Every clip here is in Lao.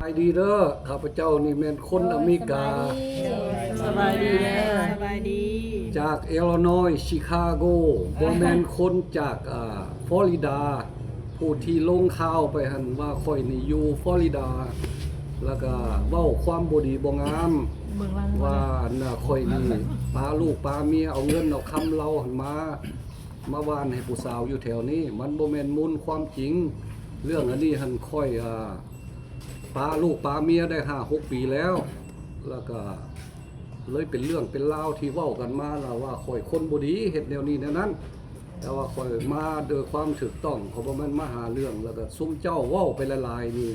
ສະບາຍດີເດີ ຂ້າພະເຈົ້ານີ້ແມ່ນຄົນອາເມລິກາ ສະບາຍດີເດີ ສະບາຍດີ ຈາກ Illinois Chicago ບໍ່ແມ່ນຄົນຈາກ ອ່າ Florida ຜູ້ທີ່ລົງຂ່າວໄປຫັ້ນວ່າຂ້ອຍນີ້ຢູ່ Florida ແລ້ວກໍເວົ້າຄວາມບໍ່ດີບໍ່ງາມ ວ່າອັນນ່າ ຂ້ອຍນີ້ປາລູກປາເມຍ ເອົາເງິນເອົາຄຳລາວຫັ້ນມາ ມາຫວ່ານໃຫ້ຜູ້ສາວຢູ່ແຖວນີ້ ມັນບໍ່ແມ່ນມູນຄວາມຈິງ. ເລື່ອງອັນນີ້ຫັ້ນ ຂ້ອຍ ອ່າ ປາລູກປາເມຍໄດ້ຫ້າຫົກປີແລ້ວ ແລ້ວກໍເລີຍເປັນເລື່ອງເປັນລາວທີ່ເວົ້າກັນມາລະວ່າຂ້ອຍຄົນບໍ່ດີ ເຮັດແນວນີ້ແນວນັ້ນ ແຕ່ວ່າຂ້ອຍມາໂດຍຄວາມຖືກຕ້ອງ ຂ້ອຍບໍ່ແມ່ນມາຫາເລື່ອງ. ແລ້ວກໍຊຸມເຈົ້າເວົ້າໄປຫຼາຍໆນີ້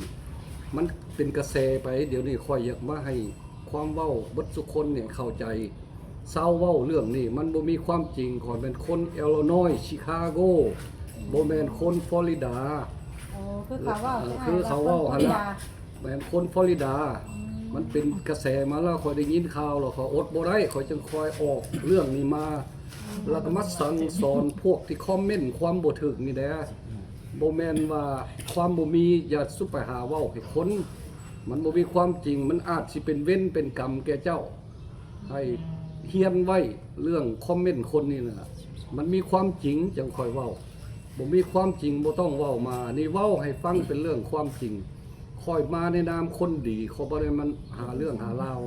ມັນເປັນກະແສໄປ. ດຽວນີ້ຂ້ອຍຢາກມາໃຫ້ຄວາມເວົ້າເບິດທຸກຄົນນີ້ເຂົ້າໃຈ ເຊົາເວົ້າເລື່ອງນີ້ ມັນບໍ່ມີຄວາມຈິງ. ຂ້ອຍແມ່ນຄົນ Illinois Chicago ບໍ່ແມ່ນຄົນ Florida. ໂອ້ ຄືເຂົາເວົ້າ ເອີ ຄືເຂົາເວົ້າຫັ້ນລະ ແມ່ນຄົນ Florida. ອືມ ມັນເປັນກະແສມາແລ້ວ ຂ້ອຍໄດ້ຍິນຂ່າວແລ້ວ ຂ້ອຍອົດບໍ່ໄດ້ ຂ້ອຍຈຶ່ງຄ່ອຍອອກເລື່ອງນີ້ມາ ອືມ ແລ້ວກໍມາສັ່ງສອນພວກທີ່ຄອມເມັນຄວາມບໍ່ຖືກນີ້ແດ່. ບໍ່ແມ່ນວ່າຄວາມບໍ່ມີ ຢ່າສຸໄປຫາເວົ້າໃຫ້ຄົນ ມັນບໍ່ມີຄວາມຈິງ ມັນອາດຊິເປັນເວນເປັນກຳແກ່ເຈົ້າ. ໃຫ້ຮຽນໄວ້ເລື່ອງຄອມເມັນຄົນນີ້ນະ ມັນມີຄວາມຈິງຈັ່ງຄ່ອຍເວົ້າ ບໍ່ມີຄວາມຈິງບໍ່ຕ້ອງເວົ້າມາ. ນີ້ເວົ້າໃຫ້ຟັງເປັນເລື່ອງຄວາມຈິງ. ຂ້ອຍມາໃນນາມຄົນດີ ຂ້ອຍບໍ່ໄດ້ມາຫາເລື່ອງຫາລາວ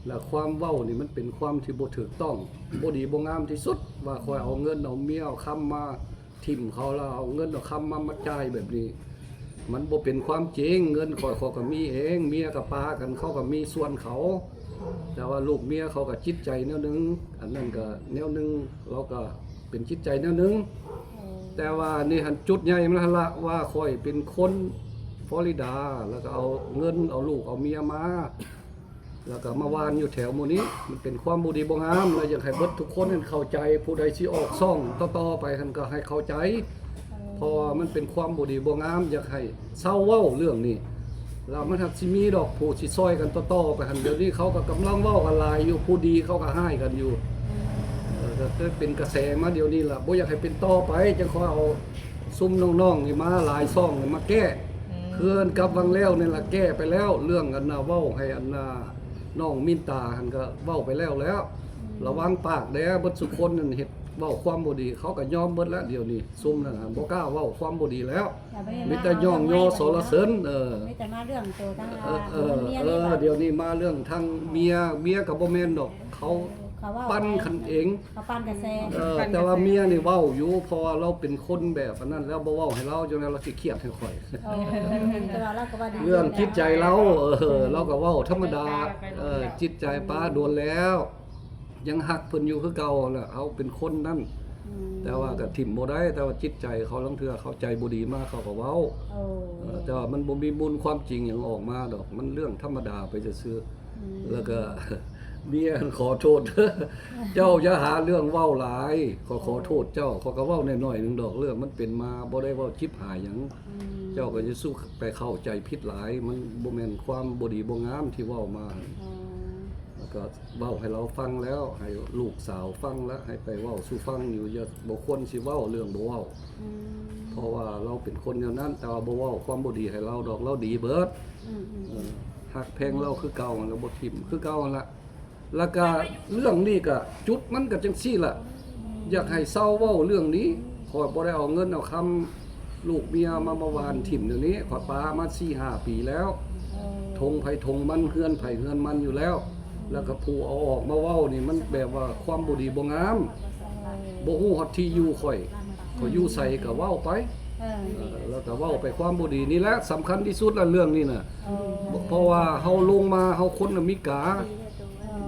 ແລະ ຄວາມເວົ້ານີ້ມັນເປັນຄວາມທີ່ບໍ່ຖືກຕ້ອງ ບໍ່ດີບໍ່ງາມທີ່ສຸດ ວ່າຂ້ອຍເອົາເງິນເອົາເມຍເອົາຄຳມາ ຖິ້ມເຂົາແລ້ວເອົາເງິນເອົາຄຳມາ ມາຈ່າຍແບບນີ້ ມັນບໍ່ເປັນຄວາມຈິງ. ເງິນຂ້ອຍ ຂ້ອຍກໍມີເອງ ເມຍກໍປາກັນ ເຂົາກໍມີສ່ວນເຂົາ ແຕ່ວ່າລູກເມຍເຂົາກໍຈິດໃຈແນວໜຶ່ງ ອັນນັ້ນກໍແນວໜຶ່ງ ລາວກໍເປັນຈິດໃຈແນວໜຶ່ງ. ແຕ່ວ່ານີ້ຫັ້ນຈຸດໃຫຍ່ມັນຫັ້ນລະ ວ່າຂ້ອຍເປັນຄົນ Florida ແລ້ວກໍເອົາເງິນເອົາລູກເອົາເມຍມາ ແລ້ວກໍມາຫວ່ານຢູ່ແຖວໝູ່ນີ້ ມັນເປັນຄວາມບໍ່ດີບໍ່ງາມ ແລະ ຢາກໃຫ້ເບິດທຸກຄົນຫັ້ນເຂົ້າໃຈ. ຜູ້ໃດຊິອອກຊ່ອງຕໍ່ໆໄປຫັ້ນກໍໃຫ້ເຂົ້າໃຈ ເພາະວ່າມັນເປັນຄວາມບໍ່ດີບໍ່ງາມ. ຢາກໃຫ້ເຊົາເວົ້າເລື່ອງນີ້ ແລ້ວມັນຫາກຊິມີດອກຜູ້ຊິຊ່ອຍກັນຕໍ່ໆໄປຫັ້ນ. ດຽວນີ້ເຂົາກໍກຳລັງເວົ້າກັນຫຼາຍຢູ່ ຜູ້ດີເຂົາກໍຮ້າຍກັນຢູ່ ເອີ ກໍເປັນກະແສມາດຽວນີ້ລະ ບໍ່ຢາກໃຫ້ເປັນຕໍ່ໄປ ຈັ່ງຄ່ອຍເອົາ ຊຸມນ້ອງໆນີ້ມາຫຼາຍຊ່ອງນີ້ມາແກ້ ອືມ ຄືກັບຫວ່າງແລ້ວນີ້ລະ ແກ້ໄປແລ້ວ ເລື່ອງອັນນ່າ ເວົ້າໃຫ້ອັນນ່າ ນ້ອງມິນຕາຫັ້ນກໍເວົ້າໄປແລ້ວແລ້ວ ອືມ ລະວັງປາກແດ່ ເບິດສຸຄົນນັ້ນເຮັດເວົ້າຄວາມບໍ່ດີ ເຂົາກໍຍອມເບິດແລ້ວ. ດຽວນີ້ຊຸມນັ້ນຫັ້ນບໍ່ກ້າເວົ້າຄວາມບໍ່ດີແລ້ວ ມີແຕ່ຍ້ອງຍໍສັນລະເສີນ ເອີ ມີແຕ່ມາເລື່ອງໂຕທາງ ເອີ ເອີ ດຽວນີ້ມາເລື່ອງທາງເມຍ ເມຍກໍບໍ່ແມ່ນດອກ ເຂົາ ເຂົາເວົ້າປັ່ນກັນເອງ ເຂົາປັ່ນກະແສ ເອີ ແຕ່ວ່າເມຍນີ້ເວົ້າຢູ່ ເພາະວ່າລາວເປັນຄົນແບບອັນນັ້ນແລ້ວ ບໍ່ເວົ້າໃຫ້ລາວ ຈັ່ງໃດລາວຊິຄຽດໃຫ້ຂ້ອຍ ໂອ້ ແຕ່ວ່າລາວກໍວ່າດີ ເລື່ອງຈິດໃຈລາວ ເອີ ລາວກໍເວົ້າທຳມະດາ ເອີ ຈິດໃຈປາໂດນແລ້ວ ຍັງຮັກເພິ່ນຢູ່ຄືເກົ່າແຫຼະ ເຮົາເປັນຄົນນັ້ນ ອືມ ແຕ່ວ່າກໍຖິ້ມບໍ່ໄດ້ ແຕ່ວ່າຈິດໃຈເຂົາລາງເທື່ອເຂົາໃຈບໍ່ດີມາເຂົາກໍເວົ້າ ໂອ້ ເອີ ແຕ່ວ່າມັນບໍ່ມີມູນຄວາມຈິງຫຍັງອອກມາດອກ ມັນເລື່ອງທຳມະດາໄປຊື່ໆ ອືມ ແລ້ວກໍເມຍຫັ້ນຂໍໂທດ ເຈົ້າຢ່າຫາເລື່ອງເວົ້າຫຼາຍ ຂໍ ຂໍໂທດເຈົ້າ ຂ້ອຍກໍເວົ້າໜ້ອຍໆໜຶ່ງດອກ ເລື່ອງມັນເປັນມາ ບໍ່ໄດ້ເວົ້າຈິບຫາຍຫຍັງ ອືມ ເຈົ້າກໍຢ່າສູ່ໄປເຂົ້າໃຈຜິດຫຼາຍ ມັນບໍ່ແມ່ນຄວາມບໍ່ດີບໍ່ງາມທີ່ເວົ້າມາ ອໍ ແລ້ວກໍເວົ້າໃຫ້ລາວຟັງແລ້ວ ໃຫ້ລູກສາວຟັງແລ້ວ ໃຫ້ໄປເວົ້າສູ່ຟັງຢູ່ ຢ່າ ບໍ່ຄວນຊິເວົ້າເລື່ອງບໍ່ເວົ້າ ອືມ ເພາະວ່າລາວເປັນຄົນແນວນັ້ນ ແຕ່ວ່າບໍ່ເວົ້າຄວາມບໍ່ດີໃຫ້ລາວດອກ ລາວດີເບິດ ອືມໆ ເອີ ຮັກແພງລາວຄືເກົ່າຫັ້ນລະ ບໍ່ຖິ້ມຄືເກົ່າຫັ້ນລະ ແລ້ວກະເລື່ອງນີ້ກະ ຈຸດມັນກະຈັ່ງຊີ້ລະ ຢາກໃຫ້ເຊົາເວົ້າເລື່ອງນີ້ ຂ້ອຍບໍ່ໄດ້ເອົາເງິນເອົາຄຳລູກເມຍມາ ມາຫວ່ານຖິ້ມດຽວນີ້ ຂ້ອຍປາມາສີ່ຫ້າປີແລ້ວ ເອີ ທົ່ງໃຜທົ່ງມັນ ເຮືອນໃຜເຮືອນມັນຢູ່ແລ້ວ ແລ້ວກະຜູ້ເອົາອອກມາເວົ້ານີ້ ມັນແບບວ່າຄວາມບໍ່ດີບໍ່ງາມ ບໍ່ຮູ້ຮອດທີ່ຢູ່ຂ້ອຍ ຂ້ອຍຢູ່ໃສກະເວົ້າໄປ ເອີ ເອີ ແລ້ວກະເວົ້າໄປຄວາມບໍ່ດີນີ້ແຫຼະ ສຳຄັນທີ່ສຸດລະເລື່ອງນີ້ນະ ເອີ ເພາະວ່າເຮົາລົງມາ ເຮົາຄົນອາເມລິກາ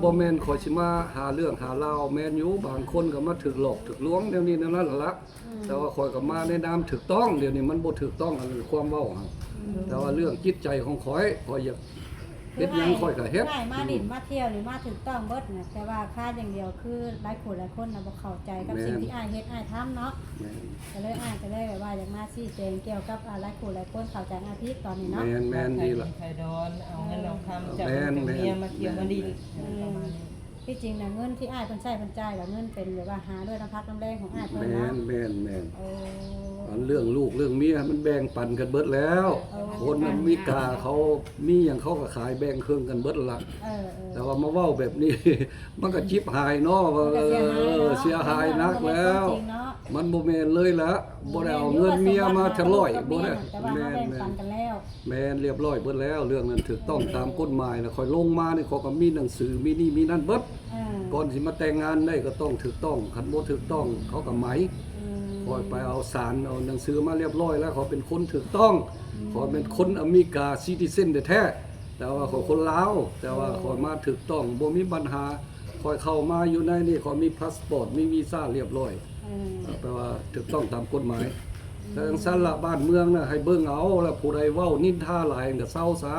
ບໍ່ແມ່ນຂ້ອຍຊິມາຫາເລື່ອງຫາລາວ ແມ່ນຢູ່ ບາງຄົນກໍມາຖືກຫຼອກຖືກລວງແນວນີ້ແນວນັ້ນລະ ອືມ ແຕ່ວ່າຂ້ອຍກໍມາໃນນາມຖືກຕ້ອງ ດຽວນີ້ມັນບໍ່ຖືກຕ້ອງ ອັນຄວາມເວົ້າຫັ້ນ ອືມ ແຕ່ວ່າເລື່ອງຈິດໃຈຂອງຂ້ອຍ ຂ້ອຍຢາກເຮັດຫຍັງຂ້ອຍກໍເຮັດ ຄືອ້າຍມາຫຼິ້ນມາທ່ຽວນີ້ມາຖືກຕ້ອງເບິດນະ ແຕ່ວ່າຂາດຢ່າງດຽວ ຄືຫຼາຍຜູ້ຫຼາຍຄົນນະບໍ່ເຂົ້າໃຈກັບ ແມ່ນ ສິ່ງທີ່ອ້າຍເຮັດອ້າຍທຳເນາະ ແມ່ນ ກໍເລີຍອ້າຍກໍເລີຍແບບວ່າຢາກມາຊີ້ແຈງກ່ຽວກັບ ອ່າ ຫຼາຍຜູ້ຫຼາຍຄົນເຂົ້າໃຈອ້າຍຜິດຕອນນີ້ເນາະ ແມ່ນໆ ດີລະ ໃຜດອນ ເອົາເງິນເອົາຄຳຈາກ ແມ່ນໆ ເມຍມາທ່ຽວມາຫຼິ້ນ ເອີ ປະມານນີ້ ທີ່ຈິງນະ ເງິນທີ່ອ້າຍເພິ່ນໃຊ້ເພິ່ນຈ່າຍລະ ເງິນເປັນແບບວ່າຫາດ້ວຍນ້ຳພັກນ້ຳແຮງຂອງອ້າຍເພິ່ນເນາະ. ແມ່ນໆໆ ໂອ້ ອັນເລື່ອງລູກເລື່ອງເມຍມັນແບ່ງປັນກັນເບິດແລ້ວ. ໂອ້ ຄົນອາເມລິກາເຂົາມີຫຍັງເຂົາກໍຂາຍແບ່ງເຄິ່ງກັນເບິດລະ. ເອີໆ ແຕ່ວ່າມາເວົ້າແບບນີ້ ມັນກໍຈິບຫາຍເນາະ ວ່າ ມັນກໍເສຍຫາຍເນາະ ເສຍຫາຍໜັກແລ້ວ. ມັນບໍ່ແມ່ນເລີຍລະ ບໍ່ໄດ້ເອົາເງິນເມຍມາທະລອຍ ບໍ່ໄດ້ ແມ່ນ ແມ່ນ ແມ່ນ ແມ່ນ ລຽບຮ້ອຍເບິດແລ້ວ ເລື່ອງນັ້ນຖືກຕ້ອງຕາມກົດໝາຍ. ແລ້ວຂ້ອຍລົງມານີ້ ຂ້ອຍກໍມີໜັງສື ມີນີ້ມີນັ້ນເບິດ. ເອີ ກ່ອນຊິມາແຕ່ງງານໄດ້ກໍຕ້ອງຖືກຕ້ອງ ຄັນບໍ່ຖືກຕ້ອງເຂົາກໍໄໝ. ອືມ ຂ້ອຍໄປເອົາສານ ເອົາໜັງສືມາລຽບຮ້ອຍແລ້ວ ຂ້ອຍເປັນຄົນຖືກຕ້ອງ. ອືມ ຂ້ອຍເປັນຄົນອາເມລິກາ citizen ແທ້ໆ ແຕ່ວ່າຂ້ອຍຄົນລາວ ແຕ່ວ່າຂ້ອຍມາຖືກຕ້ອງ ບໍ່ມີບັນຫາ. ຂ້ອຍເຂົ້າມາຢູ່ໃນນີ້ ຂ້ອຍມີພາສປອດ ມີວີຊາລຽບຮ້ອຍ. ເອີ ແປວ່າຖືກຕ້ອງຕາມກົດໝາຍ. ອືມ ແຕ່ຈັ່ງຊັ້ນລະ ບ້ານເມືອງນະ ໃຫ້ເບິ່ງເອົາ ລະຜູ້ໃດເວົ້ານິນທາຫຼາຍກໍເຊົາຊະ.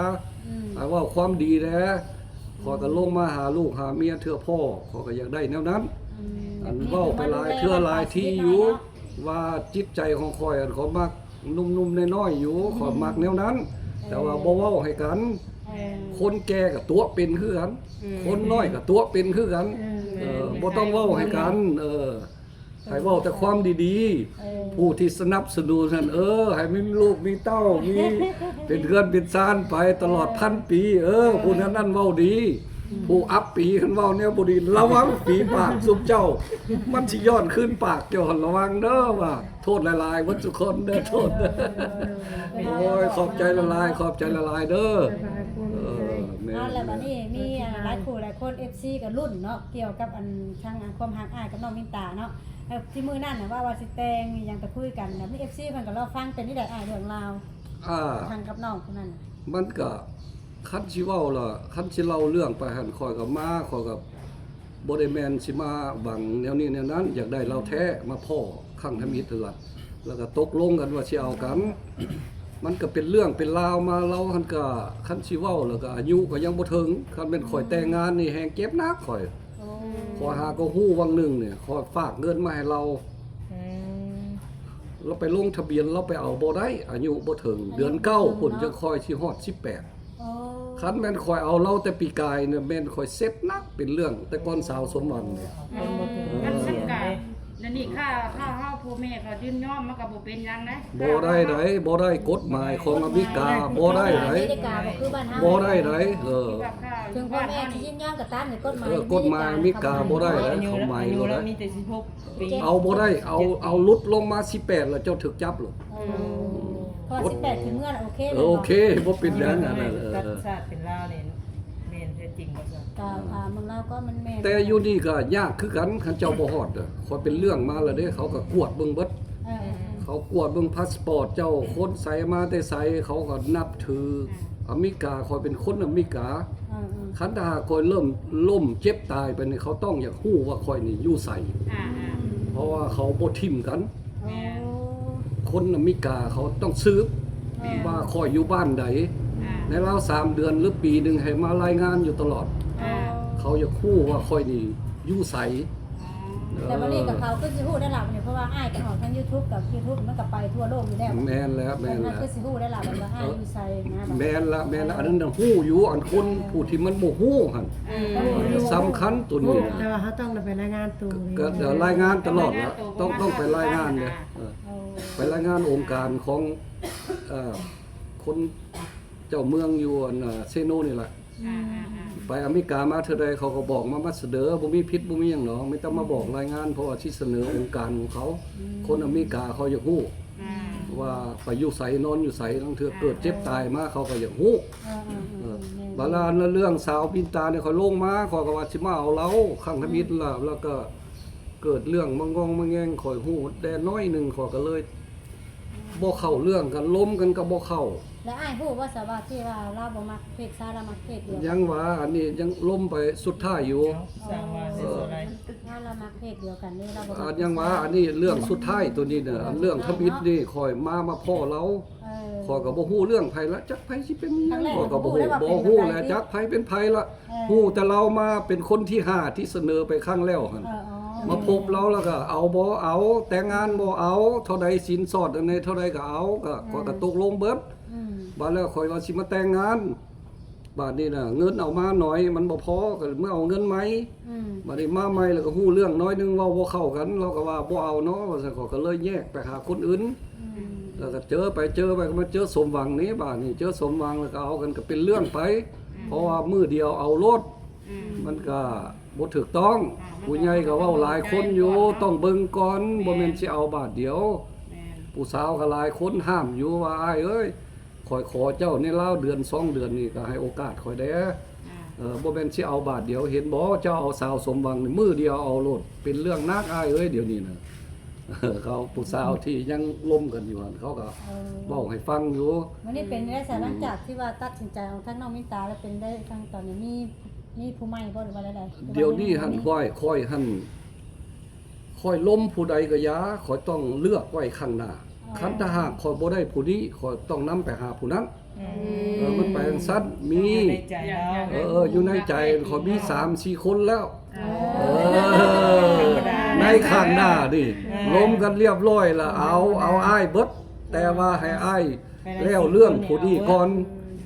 ອືມ ໃຫ້ເວົ້າຄວາມດີແດ່. ອືມ ຂ້ອຍກໍລົງມາຫາລູກຫາເມຍເທື່ອພໍ້ ຂ້ອຍກໍຢາກໄດ້ແນວນັ້ນ. ອືມ ອັນເວົ້າໄປຫຼາຍເທື່ອຫຼາຍທີຢູ່ ວ່າຈິດໃຈຂອງຂ້ອຍ ອັນຂ້ອຍມັກໜຸ່ມໆນ້ອຍໆຢູ່ ອືມ ຂ້ອຍມັກແນວນັ້ນ. ເອີ ແຕ່ວ່າບໍ່ເວົ້າໃຫ້ກັນ. ເອີ ຄົນແກ່ກໍຕົວະເປັນຄືກັນ. ອືມ ຄົນນ້ອຍກໍຕົວະເປັນຄືກັນ. ອືມ ເອີ ບໍ່ຕ້ອງເວົ້າໃຫ້ກັນ. ເອີ ໃຫ້ເວົ້າແຕ່ຄວາມດີໆ. ເອີ ຜູ້ທີ່ສະໜັບສະໜູນຫັ້ນ ເອີ ໃຫ້ມີລູກມີເຕົ້າ ມີເປັນເຮືອນເປັນຊານໄປຕະຫຼອດ ເອີ ພັນປີ. ເອີ ເອີ ຜູ້ນັ້ນນັ້ນເວົ້າດີ. ອືມ ຜູ້ອັບປີ ຄັນເວົ້າແນວບໍ່ດີ ລະວັງ ຝີປາກຊຸມເຈົ້າ ມັນຊິຍ້ອນຄືນປາກເຈົ້າຫັ້ນ. ລະວັງເດີ ວ່າໂທດຫຼາຍໆ ເບິດທຸກຄົນເດີ ໂທດ. ເອີ ໂອ້ຍ ຂອບໃຈຫຼາຍໆ ຂອບໃຈຫຼາຍໆເດີ. ເອີ ແມ່ນ ເອົາລະ ບັດນີ້ມີ ເອີ ຫຼາຍຄູ່ຫຼາຍຄົນ ເອັຟຊີ ກໍລຸ້ນເນາະ ກ່ຽວກັບອັນ ທາງ ອັນ ຄວາມຮັກອ້າຍກັບນ້ອງມິນຕາເນາະ. ແລ້ວທີ່ມື້ນັ້ນນະ ເວົ້າວ່າຊິແຕ່ງອີ່ຫຍັງ ກໍຄຸຍກັນນະ ມີ ເອັຟຊີ ເພິ່ນກໍລໍຟັງ. ເປັນຈັ່ງໃດອ້າຍ ເລື່ອງລາວ ອ່າ ທາງກັບນ້ອງຜູ້ນັ້ນ? ມັນກະ ຄັນຊິເວົ້າລະ ຄັນຊິເລົ່າເລື່ອງໄປຫັ້ນ ຂ້ອຍກໍມາ ຂ້ອຍກໍບໍ່ໄດ້ແມ່ນຊິມາຫວັງແນວນີ້ແນວນັ້ນ ຢາກໄດ້ລາວແທ້ ມາພໍ້ຄັ້ງທຳອິດຫັ້ນລະ ແລ້ວກໍຕົກລົງກັນວ່າຊິເອົາກັນ. ມັນກໍເປັນເລື່ອງເປັນລາວມາ ລາວຫັ້ນກະ ຄັນຊິເວົ້າແລ້ວກະອາຍຸກໍຍັງບໍ່ເຖິງ. ຄັນແມ່ນຂ້ອຍແຕ່ງງານນີ້ແຮ່ງເຈັບໜັກຂ້ອຍ. ໂອ້ ຂ້ອຍຫາກໍຮູ້ຫວ່າງໜຶ່ງນີ້ ຂ້ອຍຝາກເງິນມາໃຫ້ລາວ ອືມ ລາວໄປລົງທະບຽນ ລາວໄປເອົາບໍ່ໄດ້ ອາຍຸບໍ່ເຖິງ. ອາຍຸ ເດືອນເກົ້າ ບໍ່ເຖິງ ພຸ້ນ ເນາະ ຈັ່ງຄ່ອຍຊິຮອດສິບແປດ. ໂອ້ ຄັນແມ່ນຂ້ອຍເອົາລາວແຕ່ປີກາຍນີ້ ແມ່ນຂ້ອຍເຊັດໜັກ ເປັນເລື່ອງແຕ່ກ່ອນສາວສົມຫວັງນີ້. ອືມ ມັນສຳຄັນ ແລ້ວນີ້ ຖ້າ ຖ້າເຮົາ ພໍ່ແມ່ເຂົາຍິນຍອມ ມັນກໍບໍ່ເປັນຫຍັງນະ. ບໍ່ໄດ້ໃດ ບໍ່ໄດ້ ກົດໝາຍຂອງອາເມລິກາບໍ່ໄດ້ໃດ ອາເມລິກາບໍ່ຄືບ້ານເຮົາ ບໍ່ໄດ້ໃດ. ເອີ ເຖິງພໍ່ແມ່ຊິຍິນຍອມກໍຕາມ ກົດໝາຍ ເອີ ກົດໝາຍອາເມລິກາບໍ່ໄດ້ໃດ ເຂົາໃໝໂລດໃດ ມີແຕ່ສິບຫົກປີ ເອົາບໍ່ໄດ້ ເອົາ ເອົາຫຼຸດລົງມາສິບແປດແລ້ວ ເຈົ້າຖືກຈັບໂລດ. ໂອ້ ພໍສິບແປດຂຶ້ນເມືອລະ ໂອເຄ ເອີ ໂອເຄ ບໍ່ເປັນຫຍັງອັນນັ້ນ. ເອີ ເປັນລາວນີ້ ແມ່ນແທ້ຈິງບໍ່ຊັ້ນ? ກໍຖາມເບິ່ງລາວກໍມັນແມ່ນ ແຕ່ຢູ່ນີ້ກໍຍາກຄືກັນ ຄັນເຈົ້າບໍ່ຮອດ. ຂ້ອຍເປັນເລື່ອງມາແລ້ວເດ້ ເຂົາກໍກວດເບິ່ງເບິດ. ເອີ ເຂົາກວດເບິ່ງພາສປອດເຈົ້າ ຄົນໃສມາແຕ່ໃສ ເຂົາກໍນັບຖື ອາເມລິກາ ຂ້ອຍເປັນຄົນອາເມລິກາ. ເອີໆ ຄັນຖ້າຫາກຂ້ອຍເລີ່ມລົ້ມເຈັບຕາຍໄປນີ້ ເຂົາຕ້ອງຢາກຮູ້ວ່າຂ້ອຍນີ້ຢູ່ໃສ ອືມ ເພາະວ່າເຂົາບໍ່ຖິ້ມກັນ. ແມ່ນ ຄົນອາເມລິກາເຂົາຕ້ອງສືບ ແມ່ນ ວ່າຂ້ອຍຢູ່ບ້ານໃດ ອືມ ໃນລາວສາມເດືອນ ຫຼື ປີໜຶ່ງໃຫ້ມາລາຍງານຢູ່ຕະຫຼອດ. ເອີ ເຂົາຢາກຮູ້ວ່າຂ້ອຍນີ້ຢູ່ໃສ. ແຕ່ບັດນີ້ກໍເຂົາຄືຊິຮູ້ໄດ້ລະ ເພາະວ່າອ້າຍກໍອອກທາງຢູທູບ ກັບຢູທູບມັນກໍໄປທົ່ວໂລກຢູ່ແລ້ວ. ແມ່ນແລ້ວ ແມ່ນແລ້ວ ຄືຊິຮູ້ໄດ້ລະວ່າອ້າຍຢູ່ໃສນະ. ແມ່ນລະ ແມ່ນລະ ອັນນັ້ນນະຮູ້ຢູ່ ອັນຄົນຜູ້ທີ່ມັນບໍ່ຮູ້ຫັ້ນ ເອີ ສຳຄັນໂຕນີ້ນະ. ແຕ່ວ່າເຮົາຕ້ອງໄດ້ໄປລາຍງານໂຕ ກໍລາຍງານຕະຫຼອດລະ ຕ້ອງ ຕ້ອງໄປລາຍງານເດ້. ເອີ ເອີ ໄປລາຍງານອົງການຂອງ ເອີ ຄົນເຈົ້າເມືອງຢູ່ອັນເຊໂນນີ້ລະ. ອືມ ໄປອາເມລິກາມາເທື່ອໃດ ເຂົາກໍບອກມາ ມາສະເໜີ ບໍ່ມີຜິດບໍ່ມີຫຍັງດອກ ມີແຕ່ມາບອກ ອືມ ລາຍງານ ເພາະວ່າຊິສະເໜີອົງການຂອງເຂົາ. ອືມ ຄົນອາເມລິກາເຂົາຢາກຮູ້ ອືມ ວ່າໄປຢູ່ໃສ ນອນຢູ່ໃສ ລາງເທື່ອເກີດເຈັບຕາຍມາ ເຂົາກໍຢາກຮູ້. ເອີໆໆ ເອີ ແມ່ນ ບາດລະເລື່ອງສາວບິນຕານີ້ ຂ້ອຍລົງມາ ຂ້ອຍກໍວ່າຊິມາເອົາລາວຄັ້ງທຳອິດລະ ອືມ ແລ້ວກໍເກີດເລື່ອງມາງອງມາແງງ ຂ້ອຍຮູ້ແດ່ໜ້ອຍໜຶ່ງ ຂ້ອຍກໍເລີຍ ບໍ່ເຂົ້າເລື່ອງກັນ ລົມກັນກໍບໍ່ເຂົ້າ. ແລ້ວອ້າຍຮູ້ບໍ່ຊະວ່າທີ່ວ່າລາວບໍ່ມັກເພດຊາຍ ລາວມັກເພດດຽວ? ຍັງວ່າອັນນີ້ຍັງລົມໄປສຸດທ້າຍຢູ່. ເອີ ລາວມັກເພດດຽວກັນເດ້ ລາວບໍ່ມັກ ອາ ຍັງວ່າອັນນີ້ເລື່ອງສຸດທ້າຍໂຕນີ້ນະ ອັນເລື່ອງທຳອິດນີ້ຂ້ອຍມາ ມາພໍ້ລາວ ເອີ ຂ້ອຍກໍບໍ່ຮູ້ເລື່ອງໃຜລະ ຈັກໃຜຊິເປັນຫຍັງ ຂ້ອຍກໍບໍ່ຮູ້ ບໍ່ຮູ້ແຫຼະ ຈັກໃຜເປັນໃຜລະ. ເອີ ຮູ້ແຕ່ລາວມາເປັນຄົນທີຫ້າທີ່ສະເໜີໄປຄັ້ງແລ້ວຫັ້ນ ເອີ ມາພົບລາວແລ້ວກໍເອົາບໍ່ເອົາ ແຕ່ງງານບໍ່ເອົາ ເທົ່າໃດສິນສອດອັນໃດເທົ່າໃດກໍເອົາ ກໍ ອືມ ຂ້ອຍກໍຕົກລົງເບິດ. ອືມ ບາດແລ້ວຂ້ອຍວ່າຊິມາແຕ່ງງານ ບາດນີ້ນະ ເງິນເອົາມາໜ້ອຍ ມັນບໍ່ພໍ ກໍເມືອເອົາເງິນໃໝ່. ອືມ ບາດນີ້ມາໃໝ່ ແລ້ວກໍຮູ້ເລື່ອງໜ້ອຍໜຶ່ງ ເວົ້າບໍ່ເຂົ້າກັນ ລາວກໍວ່າບໍ່ເອົາເນາະ ວ່າຊັ້ນ. ຂ້ອຍກໍເລີຍແຍກໄປຫາຄົນອື່ນ. ອືມ ແລ້ວກໍເຈີໄປເຈີໄປ ກໍມາເຈີສົມຫວັງນີ້. ບາດນີ້ເຈີສົມຫວັງ ແລ້ວກໍເອົາກັນ ກໍເປັນເລື່ອງໄປ. ອືມ ເພາະວ່າມື້ດຽວເອົາໂລດ ອືມ ມັນກໍບໍ່ຖືກຕ້ອງ. ອ່າ ຜູ້ໃຫຍ່ກໍເວົ້າຫຼາຍຄົນຢູ່ ຕ້ອງເບິ່ງກ່ອນ ແມ່ນ ບໍ່ແມ່ນຊິເອົາບາດດຽວ. ແມ່ນ ຜູ້ສາວກໍຫຼາຍຄົນຫ້າມຢູ່ວ່າ ອ້າຍເອີຍ ຂ້ອຍຂໍເຈົ້າໃນລາວເດືອນສອງເດືອນນີ້ ກໍໃຫ້ໂອກາດຂ້ອຍແດ່. ອ່າ ເອີ ບໍ່ແມ່ນຊິເອົາບາດດຽວ. ເຫັນບໍ່ ເຈົ້າເອົາສາວສົມຫວັງນີ້ ມື້ດຽວເອົາໂລດ. ເປັນເລື່ອງໜັກ ອ້າຍເອີຍ ດຽວນີ້ນະ. ເຂົາຜູ້ສາວທີ່ຍັງລົມກັນຢູ່ຫັ້ນ ເຂົາກໍ ເອີ ເວົ້າໃຫ້ຟັງຢູ່. ມື້ນີ້ເປັນໄດ້ສາ ອືມ ຫຼັງຈາກທີ່ວ່າຕັດສິນໃຈອອກທາງນ້ອງມິນຕາແລ້ວ ເປັນໄດ້ທາງຕອນນີ້ ມີ ມີຜູ້ໃໝ່ບໍ່ ຫຼືວ່າໃດໆ? ດຽວນີ້ຫັ້ນ ຂ້ອຍ ຂ້ອຍຫັ້ນ ຂ້ອຍລົມຜູ້ໃດກໍຢ່າ ຂ້ອຍຕ້ອງເລືອກໄວ້ຂ້າງໜ້າ. ອໍ ຄັນຖ້າຫາກຂ້ອຍບໍ່ໄດ້ຜູ້ນີ້ ຂ້ອຍຕ້ອງນຳໄປຫາຜູ້ນັ້ນ. ອືມ ເອີ ມັນໄປຈັ່ງຊັ້ນ. ມີ ໃນໃຈເຮົາ ເອີ ຢູ່ໃນໃຈຂ້ອຍມີສາມສີ່ຄົນແລ້ວ. ອໍ ເອີ ໃນຂ້າງໜ້ານີ້ ອ່າ ລົມກັນລຽບຮ້ອຍລະ ເອົາ ເອົາອ້າຍເບິດ ແຕ່ວ່າໃຫ້ອ້າຍ ແລ້ວເລື່ອງຜູ້ນີ້ກ່ອນ.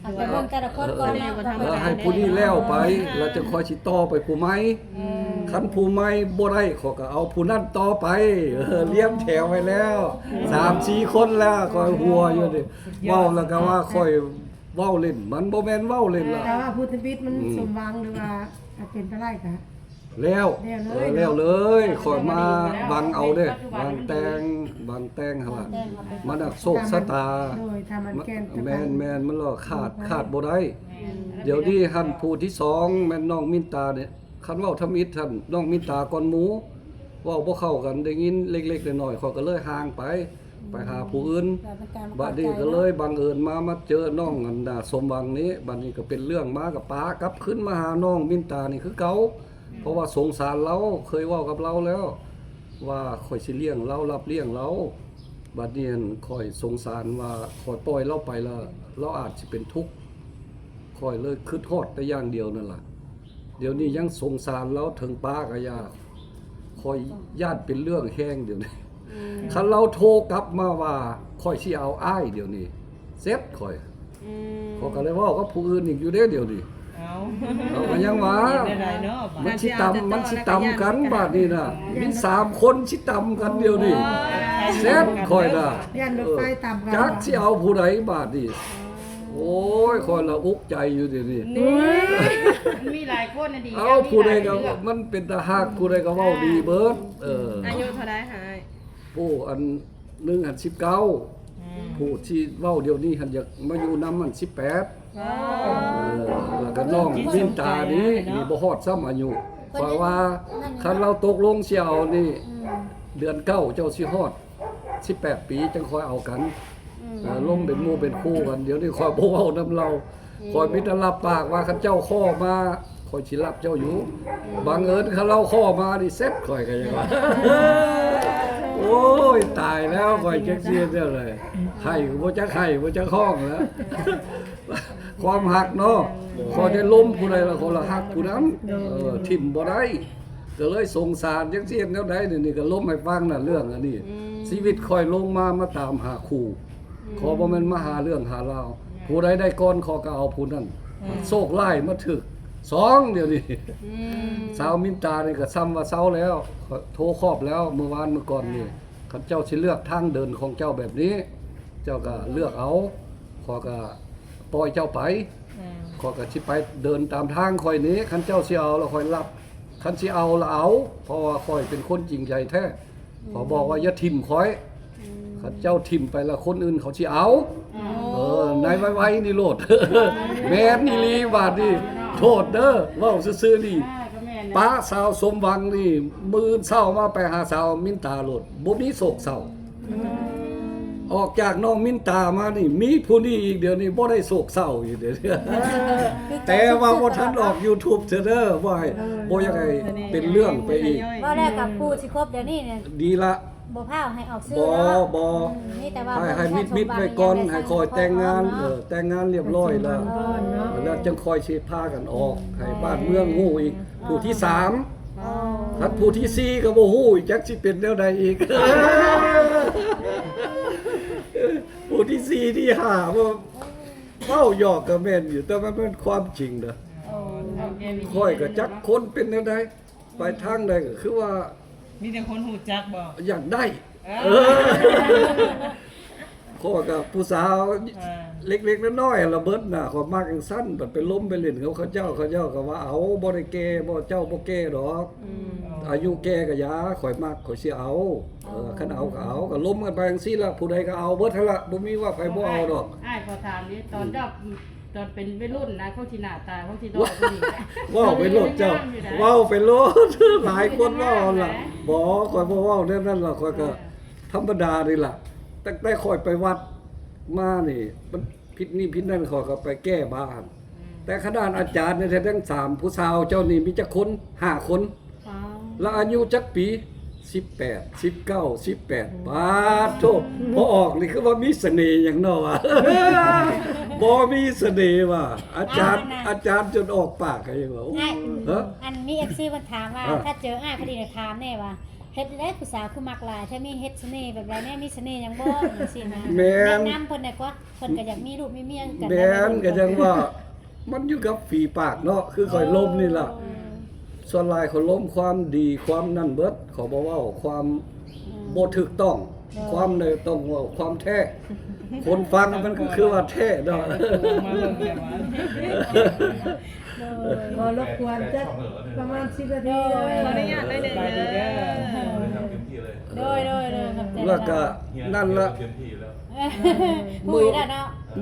ເອົາໄປເບິ່ງແຕ່ລະຄົນກ່ອນເນາະ. ເອີ ໃຫ້ຜູ້ນີ້ແລ້ວໄປ ແລ້ວຈັ່ງຄ່ອຍຊິຕໍ່ໄປຜູ້ໃໝ່. ອືມ ຄັນຜູ້ໃໝ່ບໍ່ໄດ້ ຂ້ອຍກໍເອົາຜູ້ນັ້ນຕໍ່ໄປ. ເອີ ລຽງແຖວໄວ້ແລ້ວ ສາມສີ່ຄົນແລ້ວ ຂ້ອຍຫົວຢູ່ນີ້. ເວົ້າແລ້ວກໍວ່າຂ້ອຍເວົ້າຫຼິ້ນ ມັນບໍ່ແມ່ນເວົ້າຫຼິ້ນລະ. ແຕ່ວ່າຜູ້ທຳອິດມັນ ອືມ ສົມຫວັງ ຫຼືວ່າເປັນໄປໄດ້ກະ ແລ້ວ ແລ້ວເລີຍ ເອີ ເນາະ ແລ້ວເລີຍ. ຂ້ອຍມາຫວັງເອົາເດ້ ຫວັງແຕ່ງ ຫວັງແຕ່ງຫັ້ນລະ ມັນນະໂຊກຊະຕາ. ໂດຍ ຖ້າມັນແກ່ນ ແມ່ນໆ ມັນລະຂາດ ຂາດບໍ່ໄດ້. ແມ່ນ ດຽວນີ້ຫັ້ນຜູ້ທີສອງແມ່ນນ້ອງມິນຕານີ້. ຄັນເວົ້າທຳອິດຫັ້ນ ນ້ອງມິນຕາກ່ອນໝູ່ ເວົ້າບໍ່ເຂົ້າກັນ ໄດ້ຍິນເລັກໆນ້ອຍໆ ຂ້ອຍກໍເລີຍຫ່າງໄປ ໄປຫາຜູ້ອື່ນ. ແລ້ວມັນກາຍມາ ບາດນີ້ກໍເລີຍບັງເອີນມາ ມາເຈີນ້ອງອັນນາສົມຫວັງນີ້. ບາດນີ້ກໍເປັນເລື່ອງມາ ກໍປາກັບຄືນມາຫານ້ອງມິນຕານີ້ຄືເກົ່າ. ອືມ ເພາະວ່າສົງສານລາວ ເຄີຍເວົ້າກັບລາວແລ້ວວ່າຂ້ອຍຊິລ້ຽງລາວ ຮັບລ້ຽງລາວ. ບາດນີ້ຫັ້ນຂ້ອຍສົງສານວ່າຂ້ອຍປ່ອຍລາວໄປລະ ລາວອາດຊິເປັນທຸກ. ຂ້ອຍເລີຍຄິດຮອດແຕ່ຢ່າງດຽວນັ້ນລະ. ດຽວນີ້ຍັງສົງສານລາວເຖິງປາກະຢ່າ ຂ້ອຍຢ້ານເປັນເລື່ອງແຮງດຽວນີ້. ອືມ ຄັນລາວໂທກັບມາວ່າຂ້ອຍຊິເອົາອ້າຍດຽວນີ້ ເສັດຂ້ອຍ. ອືມ ຂ້ອຍກໍໄດ້ເວົ້າກັບຜູ້ອື່ນອີກຢູ່ເດ້ດຽວນີ້. ເອົ້າ ເອົາ ກໍຍັງວ່າ ເຮັດແນວໃດເນາະ ມັນຊິຕຳ ມັນຊິຕຳກັນບາດນີ້ນະ. ມີສາມຄົນຊິຕຳກັນດຽວນີ້. ໂອ້ຍ ເສັດຂ້ອຍນະ. ຢ້ານລົດໄຟຕຳກັນ ເອີ ຈັກຊິເອົາຜູ້ໃດບາດນີ້. ໂອ້ຍ ຂ້ອຍລະອຸກໃຈຢູ່ດຽວນີ້. ນີ້ ມັນມີຫຼາຍຄົນນະດີ. ເອົາ ແລ້ວມີ ຜູ້ໃດກໍ ຫຼາຍເລື່ອງ ມັນເປັນຕາຮັກ ຜູ້ໃດກໍເວົ້າດີເບິດ. ເອີ ອາຍຸເທົ່າໃດຫາຍ? ຜູ້ອັນໜຶ່ງຫັ້ນສິບເກົ້າ. ອືມ ຜູ້ທີ່ເວົ້າດຽວນີ້ຫັ້ນຢາກມາຢູ່ນຳຫັ້ນສິບແປດ. ວ້າວ ເອີ ແລ້ວກໍນ້ອງມິນຕານີ້ ເນາະ ນີ້ບໍ່ຮອດຊ້ຳອາຍຸ. ເພິ່ນ ຂ້ອຍວ່າ ນັ້ນ ຄັນລາວຕົກລົງຊິເອົານີ້ ອືມ ເດືອນເກົ້າເຈົ້າຊິຮອດ ສິບແປດປີຈັ່ງຄ່ອຍເອົາກັນ. ອືມ ເອີ ລົມເປັນໝູ່ເປັນຄູ່ກັນ. ດຽວນີ້ຂ້ອຍບໍ່ເວົ້ານຳລາວ. ອືມ ຂ້ອຍມີແຕ່ຮັບປາກວ່າຄັນເຈົ້າຂໍມາ ຂ້ອຍຊິຮັບເຈົ້າຢູ່. ອືມ ບັງເອີນຄັນລາວຂໍມານີ້ ເສັດຂ້ອຍກໍຍັງວ່າ. ໂອ້ຍ ຕາຍແລ້ວ ຂ້ອຍຈັກຊິເຮັດແນວໃດ. ໄຫ້ກໍບໍ່ຈັກໄຫ້ ບໍ່ຈັກຮ້ອງແລ້ວ. ຄວາມຮັກເນາະ ຂ້ອຍໄດ້ລົມຜູ້ໃດລະ ຂ້ອຍລະຮັກຜູ້ນັ້ນ. ເອີ ຖິ້ມບໍ່ໄດ້ ກໍເລີຍສົງສານ ຈັກຊິເຮັດແນວໃດ. ດຽວນີ້ກໍລົມໃຫ້ຟັງນະ ເລື່ອງອັນນີ້. ອືມ ຊີວິດຂ້ອຍລົງມາ ມາຕາມຫາຄູ່. ອືມ ຂ້ອຍບໍ່ແມ່ນມາຫາເລື່ອງຫາລາວ. ແມ່ນ ຜູ້ໃດໄດ້ກ່ອນ ຂ້ອຍກໍເອົາຜູ້ນັ້ນ. ແມ່ນ ໂຊກຮ້າຍມາຖືກສອງດຽວນີ້. ອືມ ສາວມິນຕານີ້ກໍຊ້ຳວ່າເຊົາແລ້ວ. ໂທຄອບແລ້ວ ມື້ວານມື້ກ່ອນນີ້. ອ່າ ຄັນເຈົ້າຊິເລືອກທາງເດີນຂອງເຈົ້າແບບນີ້ ເຈົ້າກໍເລືອກເອົາ. ຂ້ອຍກໍປ່ອຍເຈົ້າໄປ. ແມ່ນ ຂ້ອຍກໍຊິໄປເດີນຕາມທາງຂ້ອຍນີ້. ຄັນເຈົ້າຊິເອົາລະຂ້ອຍຮັບ ຄັນຊິເອົາລະເອົາ ເພາະວ່າຂ້ອຍເປັນຄົນຈິງໃຈແທ້. ອືມ ຂ້ອຍບອກວ່າຢ່າຖິ້ມຂ້ອຍ. ອືມ ຄັນເຈົ້າຖິ້ມໄປລະຄົນອື່ນເຂົາຊິເອົາ. ອໍ ເອີ ໃນໄວໆນີ້ໂລດ. ແມ່ນອີ່ຫຼີບາດນີ້. ໂທດເດີ ເວົ້າຊື່ໆນີ້. ອ່າ ກໍແມ່ນນະ ປະສາວສົມຫວັງນີ້ ມື້ເຊົ້າມາໄປຫາສາວມິນຕາໂລດ ບໍ່ມີໂສກເສົ້າ. ອືມ ອອກຈາກນ້ອງມິນຕາມານີ້ ມີຜູ້ນີ້ອີກ ດຽວນີ້ບໍ່ໄດ້ໂສກເສົ້າອີກເດ. ເອີ ແຕ່ວ່າບໍ່ທັນອອກຢູທູບເທື່ອເດີ ບໍ່ໃຫ້ ເອີ ບໍ່ຢາກໃຫ້ເປັນເລື່ອງໄປອີກ. ເວົ້າແລ້ວກັບຜູ້ຊິຄົບດຽວນີ້ນີ້ ດີລະ ບໍ່ພ້າວໃຫ້ອອກຊື່ເນາະ. ບໍ່ ບໍ່ ອືມ ມີແຕ່ວ່າ ໃຫ້ ໃຫ້ມິດໆໄວ້ກ່ອນ ໃຫ້ຄ່ອຍແຕ່ງງານ. ເອີ ແຕ່ງງານລຽບຮ້ອຍແລ້ວ ແລ້ວຈັ່ງຄ່ອຍຊິພາກັນອອກ ໃຫ້ບ້ານເມືອງຮູ້ອີກ. ຜູ້ທີສາມ ອໍ ຄັນຜູ້ທີສີ່ກໍບໍ່ຮູ້ອີກ ຈັກຊິເປັນແນວໃດອີກ. ຜູ້ທີສີ່ ທີຫ້າ ບໍ່ ເວົ້າຫຍອກກໍແມ່ນຢູ່ ແຕ່ມັນແມ່ນຄວາມຈິງເດີ. ໂອ້ ຂ້ອຍກໍຈັກຄົນເປັນແນວໃດ ໄປທາງໃດກໍຄືວ່າ ມີແຕ່ຄົນຮູ້ຈັກບໍ່? ຢາກໄດ້ ເອີ ເອີ ຂ້ອຍກໍຜູ້ສາວ ເອີ ເລັກໆນ້ອຍໆລະເບິດນະ ຂ້ອຍມັກຈັ່ງຊັ້ນ. ບັດໄປລົມໄປຫຼິ້ນກັບເຂົາເຈົ້າ ເຂົາເຈົ້າກໍວ່າ ເອົາ ບໍ່ໄດ້ແກ່ບໍ່ ເຈົ້າບໍ່ແກ່ດອກ ອືມ ອາຍຸແກ່ກໍຢ່າ ຂ້ອຍມັກ ຂ້ອຍຊິເອົາ. ເອີ ອໍ ຄັນເອົາກໍເອົາ ກໍລົມກັນໄປຈັ່ງຊີ້ລະ ຜູ້ໃດກໍເອົາເບິດຫັ້ນລະ ບໍ່ມີວ່າໃຜບໍ່ເອົາດອກ. ໂອ້ ອ້າຍ ອ້າຍຂໍຖາມນີ້ ຕອນເຈົ້າ ອືມ ຕອນເປັນໄວລຸ້ນນະ ເຂົາຊິໜ້າຕາ ເຂົາຊິຫຼໍ່ກວ່ານີ້ ເວົ້າໄປໂລດເຈົ້າ ເວົ້າໄປໂລດ ຫຼາຍຄົນເວົ້າລະ. ບໍ່ ຂ້ອຍບໍ່ເວົ້າແນວນັ້ນລະ ຂ້ອຍກໍ ເອີ ທຳມະດານີ້ລະ. ຕັ້ງແຕ່ຂ້ອຍໄປວັດມານີ້ ມັນຜິດນີ້ຜິດນັ້ນ ຂ້ອຍກໍໄປແກ້ບາ. ອືມ ແຕ່ຂະໜາດອາຈານນີ້ ແທ້ທັງສາມຜູ້ສາວເຈົ້ານີ້ມີຈັກຄົນ? ຫ້າຄົນ. ວ້າວ ລະອາຍຸຈັກປີ? ສິບແປດ ສິບເກົ້າ ສິບແປດ. ປາດໂທ ພໍອອກນີ້ຄືວ່າມີສະເໜ່ຫຍັງເນາະວະ ບໍ່ມີສະເໜ່ວ່າ ອາຈານ ອາ ອາຈານຈົນອອກປາກໃຫ້ວ່າ. ໂອ້ ອ້າຍ ຮະ ອັນມີເອັຟຊີເພິ່ນຖາມວ່າ ອ່າ ຖ້າເຈີອ້າຍພໍດີນະ ຖາມແນ່ວ່າ ເຮັດໃດຜູ້ສາວຄືມັກຫຼາຍແທ້ ມີເຮັດສະເໜ່ແບບໃດແນ່ ມີສະເໜ່ຫຍັງບໍ່ ຈັ່ງຊີ້ນະ. ແມ່ນ ແນະນຳເພິ່ນແດ່ກວ່າ ເພິ່ນກໍຢາກມີລູກມີເມຍຄືກັນ. ແມ່ນ ກໍຈັ່ງວ່າ ມັນຢູ່ກັບຝີປາກເນາະ ຄືຂ້ອຍລົມນີ້ລະ. ໂອ້ ສ່ວນຫຼາຍຂ້ອຍລົມຄວາມດີ ຄວາມນັ້ນເບິດ ຂ້ອຍບໍ່ເວົ້າຄວາມ ອືມ ບໍ່ຖືກຕ້ອງ. ໂອ້ ຄວາມໃດຕ້ອງເວົ້າຄວາມແທ້ ຄົນຟັງມັນກໍຄືວ່າແທ້ເນາະ. ໂດຍ ຂໍລົບກວນຈັກປະມານສິບນາທີ. ໂດຍ ຂໍອະນຸຍາດໜ້ອຍໜຶ່ງເດີ. ໂດຍ ໂດຍ ໂດຍ ຂອບໃຈ. ແລ້ວກໍນັ້ນລະ ເອີ ມື້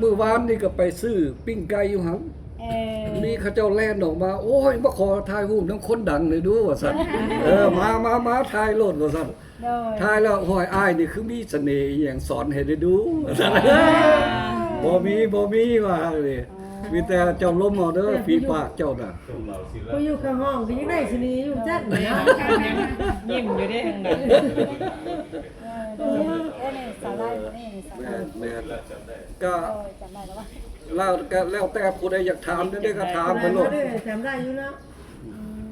ມື້ວານນີ້ກໍໄປຊື້ປີ້ງໄກ່ຢູ່ຫັ້ນ. ເອີ ມີເຂົາເຈົ້າແລ່ນອອກມາ ໂອ້ຍ ມາຂໍຖ່າຍຮູບນຳຄົນດັງໜ່ອຍດູ ວ່າຊັ້ນ. ເອີ ມາ ມາ ມາ ຖ່າຍໂລດ ວ່າຊັ້ນ. ໂດຍ ຖ່າຍແລ້ວ ຫ້ອຍ ອ້າຍນີ້ຄືມີສະເໜ່ອີ່ຫຍັງ ສອນໃຫ້ໄດ້ດູ ວ່າຊັ້ນ. ອ່າ ບໍ່ມີ ບໍ່ມີ ວ່າເລີຍ. ອໍ ມີແຕ່ເຈົ້າລົມເອົາເດີ ເອີ ຝີປາກເຈົ້ານະ. ຜູ້ຢູ່ຂ້າງຫ້ອງກໍຍັງໄດ້ສະເໜ່ຢູ່ຈັກເນາະ ຍິ້ມຢູ່ເດ້ທາງນັ້ນ. ເອີ ເອີ ນີ້ສາວລາວນີ້ ສາວລາວ. ແມ່ນ ແມ່ນ ກໍ ໂດຍ ຈຳໄດ້ແລ້ວວ່າ ແລ້ວ ກໍແລ້ວແຕ່ຜູ້ໃດຢາກຖາມແນວໃດກໍຖາມໄປໂລດ. ເອີ ຈຳໄດ້ຢູ່ເນາະ.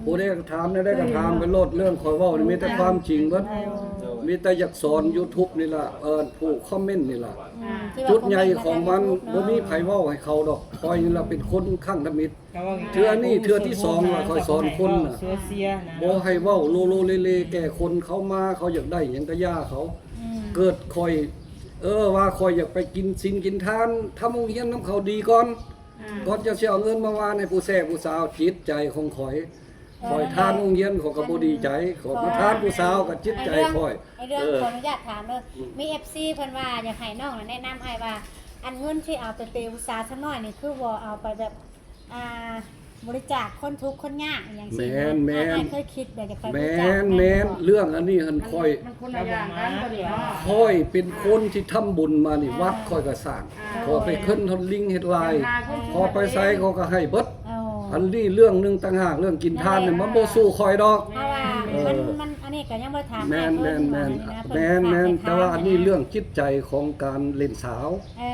ຜູ້ໃດຢາກຖາມແນວໃດກໍຖາມໄປໂລດ. ເລື່ອງຂ້ອຍເວົ້ານີ້ມີແຕ່ຄວາມຈິງເບິດ. ໂດຍ ມີແຕ່ຢາກສອນຢູທູບນີ້ລະ ເອີ ຜູ້ຄອມເມັນນີ້ລະ. ອືມ ຈຸດໃຫຍ່ຂອງມັນ ບໍ່ມີໃຜເວົ້າໃຫ້ເຂົາດອກ. ຂ້ອຍນີ້ລະເປັນຄົນຄັ້ງທຳອິດ ເທື່ອນີ້ເທື່ອທີສອງລະ ຂ້ອຍສອນຄົນນະ ບໍ່ໃຫ້ເວົ້າໂລໂລເລເລແກ່ຄົນ. ເຂົາມາ ເຂົາຢາກໄດ້ຫຍັງກໍຢ່າເຂົາ. ອືມ ເກີດຂ້ອຍ ເອີ ວ່າຂ້ອຍຢາກໄປກິນສິນກິນທານ ທຳໂຮງຮຽນນຳເຂົາດີກ່ອນ. ອືມ ກ່ອນຈະຊິເອົາເງິນມາຫວ່ານໃຫ້ຜູ້ແຊຜູ້ສາວ. ຈິດໃຈຂອງຂ້ອຍ ເອີ ຂ້ອຍທານໂຮງຮຽນ ຂ້ອຍກໍບໍ່ດີໃຈ. ຂ້ອຍມາທານຜູ້ສາວກໍຈິດໃຈຂ້ອຍ. ເອີ ຂໍອະນຸຍາດຖາມເດີ ອືມ ມີເອັຟຊີເພິ່ນວ່າຢາກໃຫ້ນ້ອງນະແນະນຳອ້າຍວ່າ ອັນເງິນທີ່ເອົາໄປເປຜູ້ສາວຊະໜ້ອຍນີ້ ຄືບໍ່ເອົາໄປແບບ ອ່າ ບໍລິຈາກຄົນທຸກຄົນຍາກຫຍັງຊີ້ນະ. ແມ່ນ ແມ່ນ ອ້າຍເຄີຍຄິດແບບຢາກໄປບໍລິຈາກ. ແມ່ນ ແມ່ນ ແມ່ນບໍ່? ເລື່ອງອັນນີ້ຫັ້ນ ມັນ ຂ້ອຍ ມັນຄົນລະຢ່າງກັນຕົວນີ້ເນາະ. ຂ້ອຍເປັນຄົນທີ່ທຳບຸນມານີ້ ອ່າ ວັດຂ້ອຍກໍສ້າງ. ອ່າ ຂ້ອຍໄປເຄີນຮອດລິງເຮັດລາຍ ແມ່ນ ຂ້ອຍໄປໃສເຂົາກໍໃຫ້ເບິດ. ອໍ ອັນນີ້ເລື່ອງໜຶ່ງຕ່າງຫາກ ເລື່ອງກິນທານນີ້ ແມ່ນ ມັນບໍ່ສູ້ຂ້ອຍດອກ. ເພາະວ່າ ເອີ ມັນ ມັນ ອັນນີ້ກໍຍັງບໍ່ໄດ້ຖາມ. ແມ່ນ ແມ່ນ ແມ່ນ ແມ່ນ ແຕ່ວ່າອັນນີ້ເລື່ອງຈິດໃຈຂອງການຫຼິ້ນສາວ. ເອີ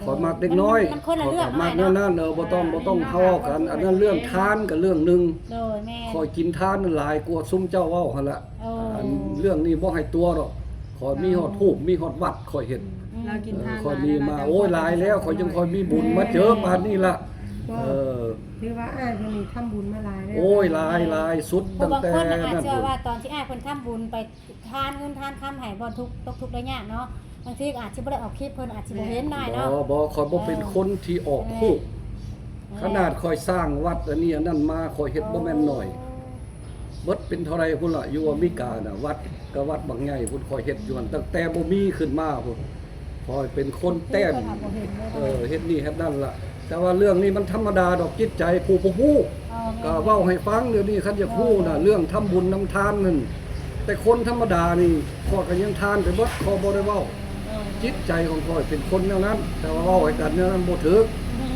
ຂ້ອຍມັກເດັກນ້ອຍ ມັນ ມັນຄົນລະເລື່ອງ ຂ້ອຍກໍມັກແນວນັ້ນ. ເອີ ບໍ່ຕ້ອງ ອ່າ ບໍ່ຕ້ອງເຮົາເວົ້າກັນ. ອັນນັ້ນເລື່ອງທານກັບເລື່ອງໜຶ່ງ. ໂດຍ ແມ່ນ ຂ້ອຍກິນທານນັ້ນຫຼາຍກວ່າຊຸມເຈົ້າເວົ້າຫັ້ນລະ. ໂອ້ ອັນເລື່ອງນີ້ບໍ່ໃຫ້ຕົວະດອກ ຂ້ອຍມີຮອດຮູບ ມີຮອດວັດ ຂ້ອຍເຮັດ. ອືມ ລາວກິນທານ ເອີ ຂ້ອຍມີມາ ໂອ້ຍ ຫຼາຍແລ້ວ ຂ້ອຍຈັ່ງຄ່ອຍມີບຸນມາເຈີປານນີ້ລະ. ເອີ ຖືວ່າອ້າຍເພິ່ນນີ້ທຳບຸນມາຫຼາຍແລ້ວ. ໂອ້ຍ ຫຼາຍ ຫຼາຍສຸດ ຜູ້ບາງຄົນອາດຈະວ່າ ຕອນທີ່ອ້າຍເພິ່ນທຳບຸນໄປ ທານເງິນທານຄຳໃຫ້ບ່ອນທຸກ ຕົກທຸກໄດ້ຍາກເນາະ ບາງທີກໍອາດຊິບໍ່ໄດ້ອອກຄລິບ ເພິ່ນອາດຊິບໍ່ເຫັນນາຍເນາະ. ບໍ່ ບໍ່ ຂ້ອຍບໍ່ເປັນ ເອີ ຄົນທີ່ອອກຮູບ. ແມ່ນ ຂະໜາດຂ້ອຍສ້າງວັດອັນນີ້ອັນນັ້ນມາ ຂ້ອຍເຮັດບໍ່ແມ່ນໜ້ອຍ. ໂອ້ ເບິດເປັນເທົ່າໃດພຸ້ນລະ ຢູ່ອາເມລິການະ ວັດກໍວັດບັກໃຫຍ່ພຸ້ນ ຂ້ອຍເຮັດຢູ່ຫັ້ນ ຕັ້ງແຕ່ບໍ່ມີຂຶ້ນມາພຸ້ນ. ຂ້ອຍເປັນຄົນແຕ້ມ ເອີ ເຮັດນີ້ເຮັດນັ້ນລະ. ແຕ່ວ່າເລື່ອງນີ້ມັນທຳມະດາດອກ ຈິດໃຈຜູ້ບໍ່ຮູ້ ເອີ ແມ່ນ ກໍເວົ້າໃຫ້ຟັງ. ດຽວນີ້ຄັນຢາກຮູ້ນະ ເລື່ອງທຳບຸນນຳທານນັ້ນ ແຕ່ຄົນທຳມະດານີ້ ຂ້ອຍກໍຍັງທານໄປເບິດ ຂ້ອຍບໍ່ໄດ້ເວົ້າ. ເອີ ຈິດໃຈຂອງຂ້ອຍເປັນຄົນແນວນັ້ນ ແຕ່ວ່າເວົ້າໃຫ້ກັນແນວນັ້ນບໍ່ຖືກ.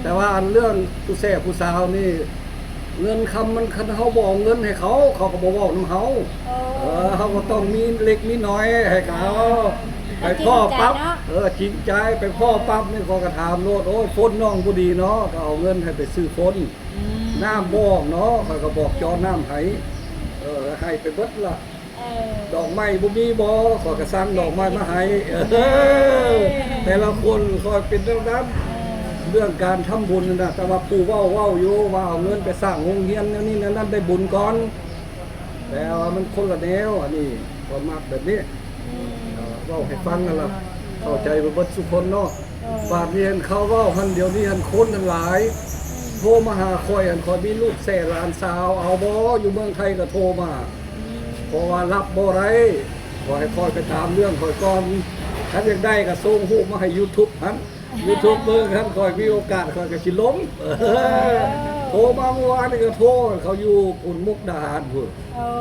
ແຕ່ວ່າອັນເລື່ອງຜູ້ແຊຜູ້ສາວນີ້ ເງິນຄຳມັນ ຄັນເຮົາບໍ່ເອົາເງິນໃຫ້ເຂົາ ເຂົາກໍບໍ່ເວົ້ານຳເຮົາ. ໂອ້ ເອີ ເຮົາກໍຕ້ອງມີເລັກມີນ້ອຍໃຫ້ເຂົາ. ເອີ ໄປພໍ້ປັບ ເອີ ຈິງໃຈ ໄປພໍ້ປັບນີ້ ຂ້ອຍກໍຖາມໂລດ ໂອ້ຍ ຝົນນ້ອງບໍ່ດີເນາະ ກໍເອົາເງິນໃຫ້ໄປຊື້ຝົນ. ອືມ ນ້ຳບໍ່ອອກເນາະ ຂ້ອຍກໍບອກຈໍ້ນ້ຳໃຫ້. ເອີ ໃຫ້ໄປເບິດລະ. ເອີ ດອກໄມ້ບໍ່ມີບໍ່ ຂ້ອຍກໍສັ່ງດອກໄມ້ມາໃຫ້. ເອີ ແຕ່ລະຄົນຂ້ອຍເປັນຈັ່ງຊັ້ນ. ເອີ ເລື່ອງການທຳບຸນນັ້ນນະ ແຕ່ວ່າຜູ້ເວົ້າ ເວົ້າຢູ່ວ່າເອົາເງິນໄປສ້າງໂຮງຮຽນແນວນີ້ແນວນັ້ນໄດ້ບຸນກ່ອນ ແຕ່ວ່າມັນຄົນລະແນວ. ອັນນີ້ຂ້ອຍມັກແບບນີ້ ເວົ້າໃຫ້ຟັງຫັ້ນລະ ເຂົ້າໃຈເບິດສູ່ຄົນເນາະ. ບາດນີ້ຫັ້ນເຂົາເວົ້າຫັ້ນ ດຽວນີ້ຫັ້ນຄົນຫັ້ນຫຼາຍ ໂທມາຫາຂ້ອຍຫັ້ນ ຂ້ອຍມີລູກແຊຫຼານສາວ ເອົາບໍ່? ຢູ່ເມືອງໄທກໍໂທມາ ເພາະວ່າຮັບບໍ່ໄດ້ ຂໍໃຫ້ຂ້ອຍໄປຕາມເລື່ອງຂ້ອຍກ່ອນ ຄັນຢາກໄດ້ກໍສົ່ງຮູບມາໃຫ້ຢູທູບຫັ້ນ ຢູທູບເບິ່ງ ຄັນຂ້ອຍມີໂອກາດຂ້ອຍກໍຊິລົງ. ໂທມາເມື່ອວານນີ້ກໍໂທ ເຂົາຢູ່ພຸ້ນ ມຸກດາຫານພຸ້ນ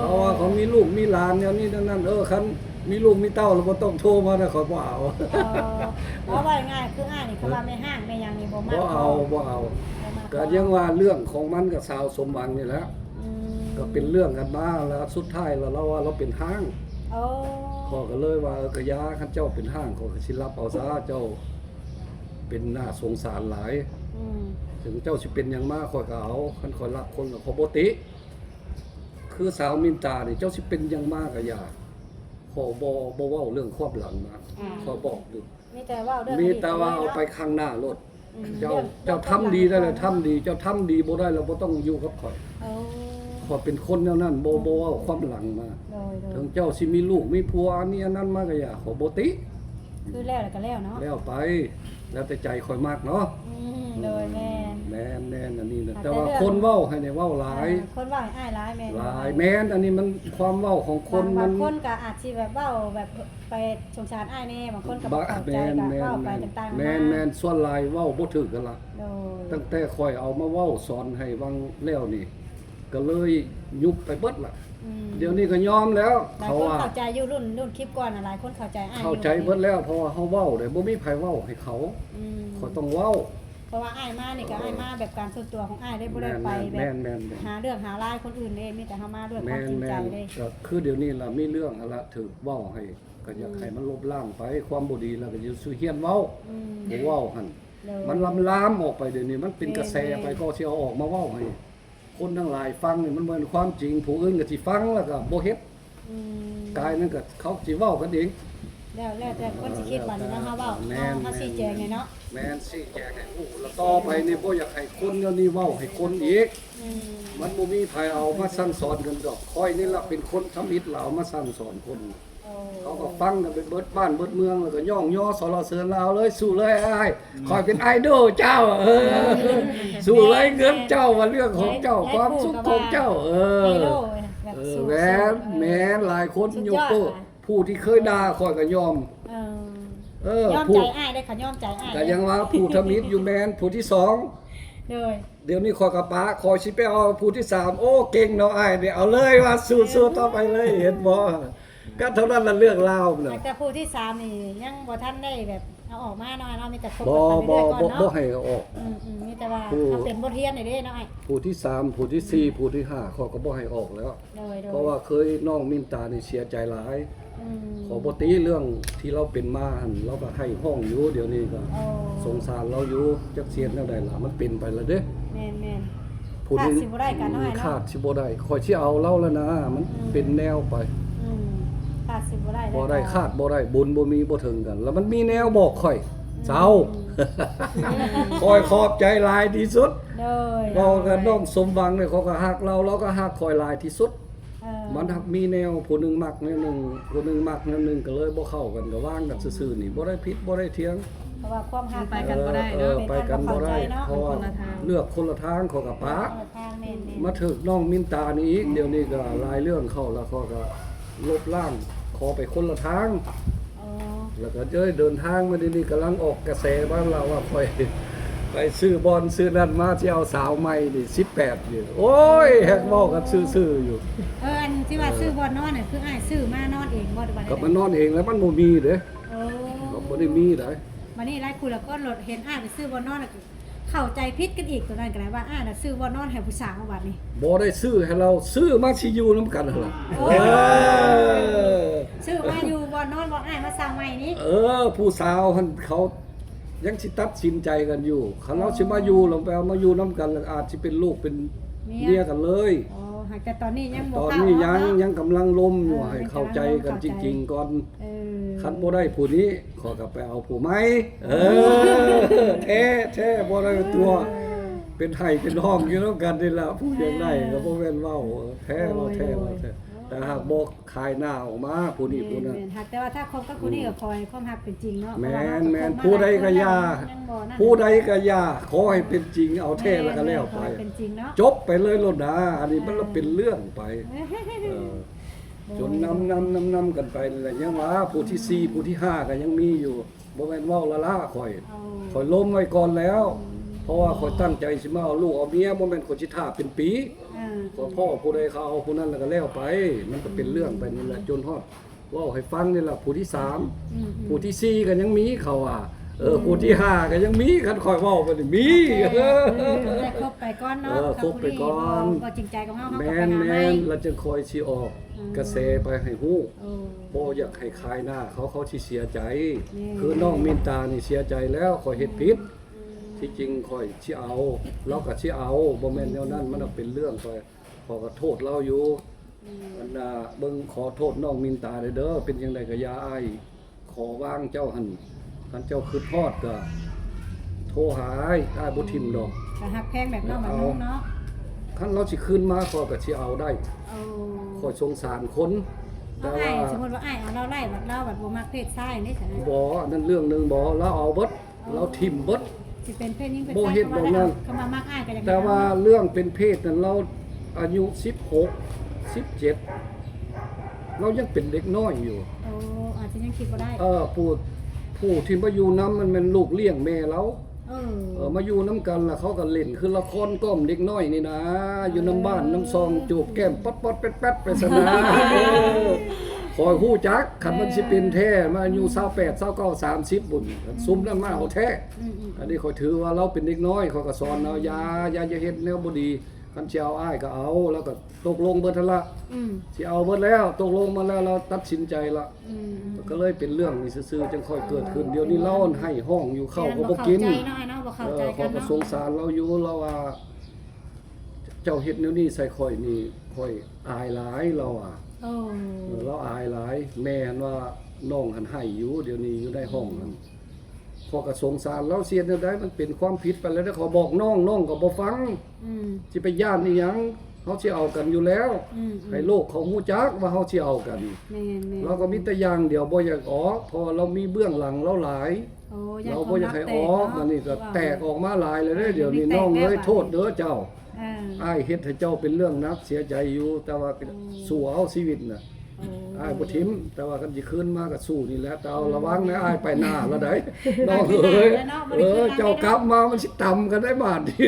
ເຂົາວ່າເຂົາມີລູກມີຫຼານແນວນີ້ແນວນັ້ນ ເອີ ຄັນມີລູກມີເຕົ້າແລ້ວບໍ່ຕ້ອງໂທມານະ ຂ້ອຍບໍ່ເອົາ. ເອີ ເວົ້າງ່າຍໆ ຄືອ້າຍນີ້ ຄືວ່າແມ່ຮ້າງແມ່ຫຍັງນີ້ບໍ່ມັກ ບໍ່ເອົາ ບໍ່ເອົາ ບໍ່ມັກ ກໍຍັງວ່າເລື່ອງຂອງມັນກັບສາວສົມຫວັງນີ້ແຫຼະ ອືມ ກໍເປັນເລື່ອງກັນມາ ແລ້ວສຸດທ້າຍແລ້ວລາວວ່າລາວເປັນຮ້າງ. ໂອ້ ຂ້ອຍກໍເລີຍວ່າ ເອີ ກະຢ່າ ຄັນເຈົ້າເປັນຮ້າງ ຂ້ອຍກໍຊິຮັບເອົາຊະ ເຈົ້າເປັນໜ້າສົງສານຫຼາຍ ອືມ ເຖິງເຈົ້າຊິເປັນຫຍັງມາ ຂ້ອຍກໍເອົາ ຄັນຂ້ອຍຮັກຄົນ ຂ້ອຍບໍ່ຕິ ຄືສາວມິນຕານີ້ ເຈົ້າຊິເປັນຫຍັງມາກໍຢ່າ ຂ້ອຍບໍ່ ບໍ່ເວົ້າເລື່ອງຄວາມຫຼັງມາ ອືມ ຂ້ອຍບອກຢູ່ ມີແຕ່ເວົ້າເລື່ອງ ມີແຕ່ວ່າເອົາໄປຂ້າງໜ້າໂລດ. ອືມ ເຈົ້າ ເຈົ້າທຳດີໄດ້ແລ້ວທຳດີ ເຈົ້າທຳດີບໍ່ໄດ້ແລ້ວບໍ່ຕ້ອງຢູ່ກັບຂ້ອຍ. ໂອ້ ຂ້ອຍເປັນຄົນແນວນັ້ນ ບໍ່ ອືມ ບໍ່ເວົ້າຄວາມຫຼັງມາ. ໂດຍໆ ເຖິງເຈົ້າຊິມີລູກມີຜົວອັນນີ້ອັນນັ້ນມາກໍຢ່າ ຂ້ອຍບໍ່ຕິ ຄືແລ້ວແລ້ວກໍແລ້ວເນາະ ແລ້ວໄປ ແລ້ວແຕ່ໃຈຂ້ອຍມັກເນາະ. ອືມ ໂດຍ ອືມ ແມ່ນ ແມ່ນໆ ອັນນີ້ນະ ແຕ່ວ່າຄົນເວົ້າໃຫ້ນີ້ເວົ້າຫຼາຍ ເອີ ຄົນເວົ້າໃຫ້ອ້າຍຫຼາຍ ແມ່ນ ຫຼາຍ ແມ່ນ ອັນນີ້ມັນຄວາມເວົ້າຂອງຄົນ ບາງ ມັນ ບາງຄົນກໍອາດຊິແບບເວົ້າແບບ ໄປສົງສານອ້າຍແດ່ ບາງຄົນກໍບໍ່ເຂົ້າໃຈ ກໍເວົ້າໄປຕ່າງໆ ແມ່ນໆ ແມ່ນໆ ສ່ວນຫຼາຍເວົ້າບໍ່ຖືກກັນລະ. ໂດຍ ຕັ້ງແຕ່ຂ້ອຍເອົາມາເວົ້າສອນໃຫ້ວັງແລ້ວນີ້ ກໍເລີຍຍຸບໄປເບິດລະ. ອືມ ດຽວນີ້ກໍຍອມແລ້ວ ເຂົາວ່າ ເຂົ້າໃຈຢູ່ ລຸ້ນ ລຸ້ນຄລິບກ່ອນນະ ຫຼາຍຄົນເຂົ້າໃຈອ້າຍ ເຂົ້າໃຈເບິດແລ້ວ ເພາະວ່າເຮົາເວົ້າເດ້ ບໍ່ມີໃຜເວົ້າໃຫ້ເຂົາ ອືມ ຂ້ອຍຕ້ອງເວົ້າ ເພາະວ່າອ້າຍມານີ້ກໍ ເອີ ອ້າຍມາແບບການສ່ວນຕົວຂອງອ້າຍເດ້ ບໍ່ໄດ້ໄປແບບ ແມ່ນໆ ຫາເລື່ອງຫາລາຍຄົນອື່ນເດ້ ມີແຕ່ເຮົາມາດ້ວຍຄວາມຈິງໃຈເດ້. ແມ່ນໆ ກໍຄືດຽວນີ້ລະ ມີເລື່ອງຫັ້ນລະ ຖືກເວົ້າໃຫ້ ກໍຢາກ ອືມ ໃຫ້ມັນລົບລ້າງໄປ ຄວາມບໍ່ດີລະກໍຢູ່ສູ່ຮຽນເວົ້າ ອືມ ບໍ່ເວົ້າຫັ້ນ ໂດຍ ມັນລາມໆອອກໄປ ດຽວນີ້ມັນເປັນກະແສໄປ ແມ່ນໆ ກໍຊິເອົາອອກມາເວົ້າໃຫ້ຄົນທັງຫຼາຍຟັງນີ້ ມັນບໍ່ແມ່ນຄວາມຈິງ ຜູ້ອື່ນກໍຊິຟັງແລ້ວກໍບໍ່ເຮັດ ອືມ ກາຍນັ້ນກໍເຂົາຊິເວົ້າກັນເອງ ແລ້ວ ແລ້ວແຕ່ຄົນຊິຄິດ ບາດນີ້ເນາະ ເຮົາເວົ້າ ແມ່ນໆ ເຮົາຊີ້ແຈງໃຫ້ເນາະ ແມ່ນ ຊີ້ແຈງໃຫ້ຮູ້ ແລ້ວຕໍ່ໄປນີ້ບໍ່ຢາກໃຫ້ຄົນແນວນີ້ເວົ້າໃຫ້ຄົນອີກ ອືມ ມັນບໍ່ມີໃຜເອົາມາສັ່ງສອນກັນດອກ ຂ້ອຍນີ້ລະເປັນຄົນທຳອິດລະເອົາມາສັ່ງສອນຄົນ. ໂອ້ ເຂົາກໍຟັງກັນໄປເບິດບ້ານເບິດເມືອງ ແລ້ວກໍຍ້ອງຍໍສັນລະເສີນລາວເລີຍ ສູ້ເລີຍອ້າຍ ອືມ ຂ້ອຍເປັນໄອດອນເຈົ້າ ເອີ ເອີ ສູ້ເລີຍ ເງິນເຈົ້າວ່າເລື່ອງຂອງເຈົ້າ ຄວາມສຸກຂອງເຈົ້າ ເອີ ເອີ ແມ່ນໆ ຫຼາຍຄົນຍົກໂປ້ ຜູ້ທີ່ເຄີຍດ່າຂ້ອຍກໍຍອມ ເອີ ຍອມໃຈອ້າຍເດ້ ຂ້ອຍຍອມໃຈອ້າຍ ກໍຍັງວ່າຜູ້ທຳອິດຢູ່ແມ່ນ ຜູ້ທີສອງ ໂດຍ ດຽວນີ້ຂ້ອຍກໍປະ ຂ້ອຍຊິໄປເອົາຜູ້ທີສາມ ໂອ້ ເກັ່ງເນາະອ້າຍນີ້ ເອົາເລີຍວ່າ ສູ້ໆ ຕໍ່ໄປເລີຍ ເຫັນບໍ່? ກໍເທົ່ານັ້ນລະເລື່ອງລາວນະ ແຕ່ຜູ້ທີສາມນີ້ຍັງບໍ່ທັນໄດ້ແບບເອົາອອກມາເນາະ ເນາະ ມີແຕ່ຄົບກັນໄປເລື້ອຍໆ ກ່ອນເນາະ ບໍ່ໃຫ້ເອົາອອກ ອືມໆ ມີແຕ່ວ່າເອົາເປັນບົດຮຽນນີ້ເດ້ເນາະ ຜູ້ທີສາມ ຜູ້ທີສີ່ ອືມ ຜູ້ທີຫ້າ ຂ້ອຍກໍບໍ່ໃຫ້ອອກແລ້ວ ໂດຍໆ ເພາະວ່າເຄີຍນ້ອງມິນຕານີ້ເສຍໃຈຫຼາຍ ອືມ ຂໍບໍ່ຕິເລື່ອງທີ່ລາວເປັນມາຫັ້ນ ລາວກໍໄຫ້ຮ້ອງຢູ່ ດຽວນີ້ກໍ ໂອ້ ສົງສານລາວຢູ່ ຈັກຊິເຮັດແນວໃດລະ ມັນເປັນໄປລະເດ້ ແມ່ນໆ ຜູ້ໜຶ່ງຂາດຊິບໍ່ໄດ້ກໍນ້ອຍເນາະ ຂາດຊິບໍ່ໄດ້ ຂ້ອຍຊິເອົາລາວລະນະ ມັນ ອືມ ເປັນແນວໄປ ອືມ ຂາດຊິບໍ່ໄດ້ ບໍ່ໄດ້ຂາດບໍ່ໄດ້ ບຸນບໍ່ມີບໍ່ເຖິງກັນ ລະມັນມີແນວບອກຂ້ອຍ ອືມ ເຈົ້າ ອືມ ຂ້ອຍຂອບໃຈຫຼາຍທີ່ສຸດ ໂດຍ ເວົ້າກັບນ້ອງສົມຫວັງນີ້ ຂ້ອຍກໍຮັກລາວ ລາວກໍຮັກຂ້ອຍຫຼາຍທີ່ສຸດ ເອີ ມັນຮັກມີແນວ ຜູ້ໜຶ່ງມັກແນວໜຶ່ງ ຜູ້ໜຶ່ງມັກແນວໜຶ່ງ ກໍເລີຍບໍ່ເຂົ້າກັນ ກໍວາງກັນຊື່ໆ ນີ້ ອືມ ບໍ່ໄດ້ຜິດບໍ່ໄດ້ຖຽງ ເພາະວ່າຄວາມຮັກ ເອີ ໄປກັນບໍ່ໄດ້ເນາະ ເອີ ໄປກັນບໍ່ໄດ້ ເພາະວ່າເລືອກຄົນລະທາງ ເລືອກຄົນລະທາງ ຂ້ອຍກໍປະ ເລືອກຄົນລະທາງ ແມ່ນໆ ມາຖືກນ້ອງມິນຕານີ້ອີກ ດຽວນີ້ກໍຫຼາຍເລື່ອງເຂົ້າລະ ຂ້ອຍກໍລົບລ້າງ ຂໍໄປຄົນລະທາງ ອໍ ແລ້ວກໍເດີນທາງມາດຽວນີ້ ກຳລັງອອກກະແສມາລະວ່າ ຂ້ອຍໄປຊື້ບ່ອນຊື້ນັ້ນມາ ຊິເອົາສາວໃໝ່ນີ້ ສິບແປດນີ້ ໂອ້ຍ ແຮງເວົ້າກັນຊື່ໆຢູ່ ເອີ ອັນທີ່ວ່າ ເອີ ຊື້ບ່ອນນອນນີ້ ຄືອ້າຍຊື້ມານອນເອງບໍ່ ຫຼືວ່າ ກໍມານອນເອງແລ້ວ ມັນບໍ່ມີເດ້ ໂອ້ ກໍບໍ່ໄດ້ມີໃດ ບາດນີ້ຫຼາຍຄູ່ຫຼາຍຄົນໂລດ ເຫັນອ້າຍໄປຊື້ບ່ອນນອນແລ້ວ ເຂົ້າໃຈຜິດກັນອີກ ຕົວນັ້ນກໍໄດ້ວ່າ ອ້າຍນະຊື້ບ່ອນນອນໃຫ້ຜູ້ສາວ ບາດນີ້ ບໍ່ໄດ້ຊື້ໃຫ້ລາວ ຊື້ມາຊິຢູ່ນຳກັນຫັ້ນລະ ໂອ້ ເອີ ຊື້ມາຢູ່ບ່ອນນອນ ບ່ອນອ້າຍມາສ້າງໃໝ່ນີ້ ເອີ ຜູ້ສາວຫັ້ນເຂົາຍັງຊິຕັດສິນໃຈກັນຢູ່ ຄັນລາວ ອໍ ຊິມາຢູ່ ລາວໄປເອົາມາຢູ່ນຳກັນ ແລ້ວອາດຊິເປັນລູກເປັນເມຍກັນເລີຍ ອໍ ແຕ່ຕອນນີ້ຍັງບໍ່ ຕອນນີ້ຍັງ ຍັງກຳລັງລົມຢູ່ ເອີ ໃຫ້ເຂົ້າໃຈກັນຈິງໆກ່ອນ. ເອີ ຄັນບໍ່ໄດ້ຜູ້ນີ້ ຂ້ອຍກໍໄປເອົາຜູ້ໃໝ່. ເອີ ເອີ ແທ້ ແທ້ ບໍ່ໄດ້ຕົວະ ເອີ ເປັນໄຫ້ເປັນຫ້ອງຢູ່ນຳກັນນີ້ລະ. ຜູ້ຢາກໄດ້ກໍບໍ່ແມ່ນເວົ້າ ເອີ ແທ້ ເວົ້າແທ້ ເວົ້າແທ້. ແຕ່ຫາກບໍ່ຂາຍໜ້າອອກມາ ຜູ້ນີ້ຜູ້ນັ້ນ. ແມ່ນໆ ຫາກແຕ່ວ່າຖ້າຄົບກັບຜູ້ນີ້ກໍຂໍໃຫ້ຄວາມຮັກເປັນຈິງເນາະ. ແມ່ນໆ ຜູ້ໃດກໍຢ່າ ຜູ້ໃດກໍຢ່າ ຂໍໃຫ້ເປັນຈິງ ເອົາແທ້ແລ້ວກໍແລ້ວໄປ ຈົບໄປເລີຍໂລດນາ. ອັນນີ້ມັນລະເປັນເລື່ອງໄປ ເອີ ຈົນນຳໆໆກັນໄປນີ້ແຫຼະ. ຍັງວ່າຜູ້ທີສີ່ ຜູ້ທີຫ້າກໍຍັງມີຢູ່. ບໍ່ແມ່ນເວົ້າລ້າໆ ຂ້ອຍ ຂ້ອຍລົມໄວ້ກ່ອນແລ້ວ ເພາະວ່າຂ້ອຍຕັ້ງໃຈຊິມາເອົາລູກເອົາເມຍ ບໍ່ແມ່ນຂ້ອຍຊິຖ້າເປັນປີ. ເອີ ຂ້ອຍພໍ້ຜູ້ໃດເຂົາເອົາຜູ້ນັ້ນແລ້ວກໍແລ້ວໄປ ມັນກໍເປັນເລື່ອງໄປນີ້ແຫຼະ. ຈົນຮອດເວົ້າໃຫ້ຟັງນີ້ລະ ຜູ້ທີສາມ ຜູ້ທີສີ່ກໍຍັງມີ ເຂົາວ່າ ເອີ ຜູ້ທີຫ້າກໍຍັງມີ. ຄັນຂ້ອຍເວົ້າໄປນີ້ມີ ໄດ້ຄົບໄປກ່ອນເນາະ. ເອີ ຄົບໄປກ່ອນ ບໍ່ຈິງໃຈກັບເຮົາ ເຮົາກໍໄປຫາໃໝ່ ແມ່ນໆ ແລ້ວຈຶ່ງຄ່ອຍຊິອອກກະແສໄປໃຫ້ຮູ້. ບໍ່ຢາກໃຫ້ຂາຍໜ້າເຂົາ ເຂົາຊິເສຍໃຈ. ຄືນ້ອງມິນຕານີ້ເສຍໃຈແລ້ວ ຂ້ອຍເຮັດຜິດ. ທີ່ຈິງຂ້ອຍຊິເອົາ ລາວກໍຊິເອົາ ບໍ່ແມ່ນແນວນັ້ນ. ມັນເປັນເລື່ອງ ຂ້ອຍ ຂ້ອຍກໍໂທດລາວຢູ່. ອັນນ່າ ເບິ່ງ ຂໍໂທດນ້ອງມິນຕາເດີ ເປັນຈັ່ງໃດກໍຢ່າ ອ້າຍຂໍວາງເຈົ້າຫັ້ນ. ຄັນເຈົ້າຄິດຮອດກໍໂທຫາອ້າຍ ອ້າຍບໍ່ຖິ້ມດອກ. ກໍຮັກແພງແບບນ້ອງແບບນຸ່ງເນາະ. ຄັນລາວຊິຄືນມາ ຂ້ອຍກໍຊິເອົາໄດ້. ຂ້ອຍສົງສານຄົນ ແຕ່ວ່າ ສົມມຸດວ່າອ້າຍເອົາລາວໄດ້ ບັດລາວບັດບໍ່ມັກເພດຊາຍນີ້ຊັ້ນ. ບໍ່ ອັນນັ້ນເລື່ອງໜຶ່ງ. ບໍ່ ລາວເອົາເບິດ ລາວຖິ້ມເບິດ. ຊິເປັນເພດຍິງເພດຊາຍ ບໍ່ເຮັດແບບນັ້ນ. ຄຳວ່າມັກອ້າຍກໍຢາກ ແຕ່ວ່າເລື່ອງເປັນເພດນັ້ນ ລາວອາຍຸສິບຫົກ ສິບເຈັດ ລາວຍັງເປັນເດັກນ້ອຍຢູ່. ໂອ້ ອາດຈະຍັງຄິດບໍ່ໄດ້. ເອີ ຜູ້ ຜູ້ທີ່ມາຢູ່ນຳ ມັນແມ່ນລູກລ້ຽງແມ່ລາວ. ເອີ ເອີ ມາຢູ່ນຳກັນລະ ເຂົາກໍຫຼິ້ນຄືລະຄອນກ້ອມເດັກນ້ອຍນີ້ນາ ຢູ່ນຳບ້ານນຳຊ່ອງ ຈູບແກ້ມປັດໆແປັດໆໄປຊັ້ນນາ. ເອີ ຂ້ອຍຮູ້ຈັກ ຄັນມັນຊິເປັນແທ້ ມາອາຍຸຊາວແປດ ຊາວເກົ້າ ສາມສິບພຸ້ນ ຊຸມນັ້ນມາເອົາແທ້. ອັນນີ້ຂ້ອຍຖືວ່າລາວເປັນເດັກນ້ອຍ ຂ້ອຍກໍສອນລາວ ຢ່າ ຢ່າ ຢ່າເຮັດແນວບໍ່ດີ. ຄັນຊິເອົາອ້າຍກໍເອົາ ລາວກໍຕົກລົງເບິດຫັ້ນລະ. ຊິເອົາເບິດແລ້ວ ຕົກລົງມາແລ້ວ ລາວຕັດສິນໃຈລະ. ກໍເລີຍເປັນເລື່ອງນີ້ຊື່ໆ ຈັ່ງຄ່ອຍເກີດຂຶ້ນ. ດຽວນີ້ລາວໃຫ້ຮ້ອງຢູ່ ເຂົ້າກໍບໍ່ກິນ. ເອີ ຂ້ອຍກໍສົງສານລາວຢູ່ ລາວວ່າ ເຈົ້າເຮັດແນວນີ້ໃສ່ຂ້ອຍນີ້ ຂ້ອຍອາຍຫຼາຍ ລາວວ່າ. ເອີ ລາວອາຍຫຼາຍ. ແມ່ຫັ້ນວ່າ ນ້ອງຫັ້ນໄຫ້ຢູ່ ດຽວນີ້ຢູ່ໃນຫ້ອງຫັ້ນ. ຂ້ອຍກໍສົງສານລາວ ຊິເຮັດແນວໃດ ມັນເປັນຄວາມຜິດໄປແລ້ວເດ້. ຂ້ອຍບອກນ້ອງ ນ້ອງກໍບໍ່ຟັງ. ຊິໄປຢ້ານອີ່ຫຍັງ ເຮົາຊິເອົາກັນຢູ່ແລ້ວ. ໃຫ້ໂລກເຂົາຮູ້ຈັກວ່າເຮົາຊິເອົາກັນ. ລາວກໍມີແຕ່ຢ່າງດຽວ ບໍ່ຢາກອອກ ເພາະວ່າລາວມີເບື້ອງຫຼັງລາວຫຼາຍ. ລາວບໍ່ຢາກໃຫ້ອອກ. ອັນນີ້ກໍແຕກອອກມາຫຼາຍແລ້ວເດ້. ດຽວນີ້ນ້ອງເອີຍ ໂທດເດີເຈົ້າ. ອ້າຍເຮັດໃຫ້ເຈົ້າເປັນເລື່ອງໜັກ ເສຍໃຈຢູ່ ແຕ່ວ່າສູ້ເອົາຊີວິດນະ. ອ້າຍບໍ່ຖິ້ມ ແຕ່ວ່າຄັນຊິຄືນມາກໍສູ້ນີ້ແຫຼະ. ແຕ່ເອົາລະວັງນະ ອ້າຍໄປໜ້າລະໃດ໋ ນ້ອງເອີຍ. ເອີ ເຈົ້າກັບມາມັນຊິຕຳກັນໄດ້ບາດນີ້.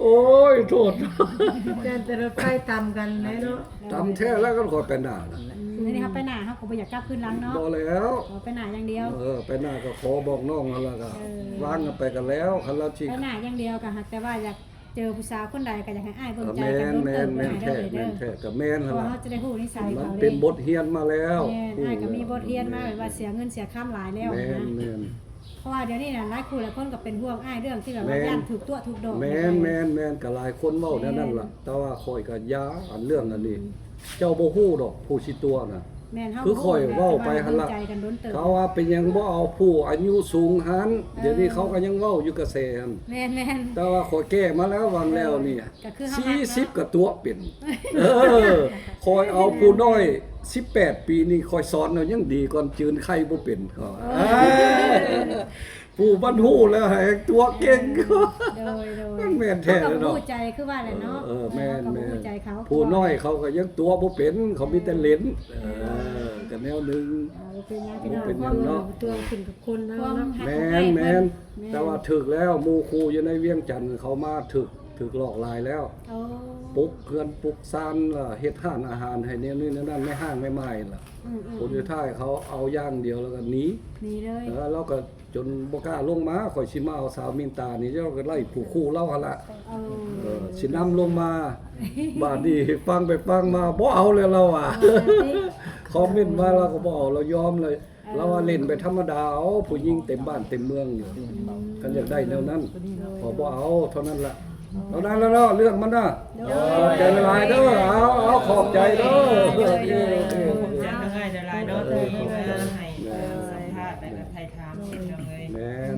ໂອ້ຍ ໂທດ ຢ້ານແຕ່ລົດໄຟຕຳກັນແຫຼະເນາະ. ຕຳແທ້ແລ້ວ ຄັນຂ້ອຍໄປໜ້ານະ. ດຽວນີ້ເຮົາໄປໜ້າ ເຮົາກໍບໍ່ຢາກກັບຄືນຫຼັງເນາະ. ບໍ່ແລ້ວ ໄປໜ້າຢ່າງດຽວ. ເອີ ໄປໜ້າກໍຂໍບອກນ້ອງຫັ້ນລະ ກໍວາງກັນໄປກໍແລ້ວ. ຄັນລາວຊິ ໄປໜ້າຢ່າງດຽວ ກໍຫາກແຕ່ວ່າຢາກ ເຈີຜູ້ສາວຄົນໃດກໍຢາກໃຫ້ອ້າຍເບິ່ງໃຈກັນດົນເຕີບ. ແມ່ນໆ ແມ່ນແທ້ ແມ່ນແທ້ ກໍແມ່ນຫັ້ນລະ. ເຮົາຈະໄດ້ຮູ້ນິໄສເຂົາເດ້. ມັນເປັນບົດຮຽນມາແລ້ວ. ແມ່ນ ອ້າຍກໍມີບົດຮຽນມາ ແບບວ່າເສຍເງິນເສຍຄຳຫຼາຍແລ້ວ. ແມ່ນໆ ເພາະວ່າດຽວນີ້ນະ ຫຼາຍຄູ່ຫຼາຍຄົນກໍເປັນຫ່ວງອ້າຍ ເລື່ອງທີ່ແບບວ່າຢ້ານຖືກຕົວະຖືກດອກ. ແມ່ນໆ ກໍຫຼາຍຄົນເວົ້າແນວນັ້ນລະ. ແຕ່ວ່າຂ້ອຍກໍຢ່າ ອັນເລື່ອງອັນນີ້ ເຈົ້າບໍ່ຮູ້ດອກຜູ້ຊິຕົວະນະ. ຄືຂ້ອຍເວົ້າໄປຫັ້ນລະ ເຂົາວ່າເປັນຫຍັງບໍ່ເອົາຜູ້ອາຍຸສູງຫັ້ນ. ດຽວນີ້ເຂົາກໍຍັງເວົ້າຢູ່ກະແສຫັ້ນ. ແມ່ນໆ ແຕ່ວ່າຂ້ອຍແກ້ມາແລ້ວ ຫວ່າງແລ້ວນີ້ ສີ່ສິບກໍຕົວະເປັນ. ເອີ ຂ້ອຍເອົາຜູ້ນ້ອຍສິບແປດປີນີ້ ຂ້ອຍສອນເອົາຍັງດີກ່ອນ ຈືນໄຂ່ບໍ່ເປັນ. ເອີ ຜູ້ມັນຮູ້ແລ້ວແຮ່ງຕົວະເກັ່ງ. ໂດຍໆ ມັນແມ່ນແທ້ເນາະ. ເຮົາກໍບໍ່ຮູ້ໃຈ ຄືວ່າແຫຼະເນາະ. ເອີ ເອີ ແມ່ນໆ ເຮົາກໍບໍ່ຮູ້ໃຈເຂົາ. ຜູ້ນ້ອຍເຂົາກໍຍັງຕົວະບໍ່ເປັນ ເຂົາມີແຕ່ຫຼິ້ນ. ເອີ ກໍແນວໜຶ່ງ. ເອີ ບໍ່ເປັນຫຍັງ ບໍ່ເປັນຫຍັງເນາະ. ຕົວະຂຶ້ນກັບຄົນເນາະ. ແມ່ນໆ ແຕ່ວ່າຖືກແລ້ວ ໝູ່ຄູ່ຢູ່ໃນວຽງຈັນເຂົາມາຖືກ ຖືກຫຼອກຫຼາຍແລ້ວ. ປຸກເຮືອນປຸກຊານ ເຮັດຮ້ານອາຫານໃຫ້ແນວນີ້ແນວນັ້ນ ແມ່ຮ້າງແມ່ໝ້າຍລະ. ຜົນສຸດທ້າຍເຂົາເອົາຢ່າງດຽວ ແລ້ວກໍໜີ ໜີເລີຍ. ເອີ ລາວກໍ ຈົນບໍ່ກ້າລົງມາ ຂ້ອຍຊິມາເອົາສາວມິນຕານີ້ ເຈົ້າກໍໄລ່ຜູ້ຄູ່ລາວຫັ້ນລະ. ເອີ ເອີ ຊິນຳລົງມາ. ບາດນີ້ຟັງໄປຟັງມາບໍ່ເອົາແລ້ວລາວວ່າ. ເອີ ຄອມເມັນມາລາວກໍບໍ່ເອົາ ລາວຍອມເລີຍ. ເອີ ລາວວ່າຫຼິ້ນໄປທຳມະດາເອົາ ຜູ້ຍິງເຕັມບ້ານເຕັມເມືອງຢູ່. ອືມ ຄັນຢາກໄດ້ແນວນັ້ນ ເອີ ກໍບໍ່ເອົາເທົ່ານັ້ນລະ. ເທົ່ານັ້ນແຫຼະເນາະ ເລື່ອງມັນນະ. ໂດຍ ຂອບໃຈຫຼາຍໆເດີ. ເອົາ ເອົາ ຂອບໃຈເດີ. ໂດຍ ໂອເຄ ໂອເຄ ໂອເຄ ຂອບໃຈຫຼາຍໆເນາະ ທີ່ມາໃຫ້ ເອີ ສັມພາດ ແລະກະໄຖ່ຖາມ ໂດຍ ພີ່ນ້ອງເອີຍ. ແມ່ນ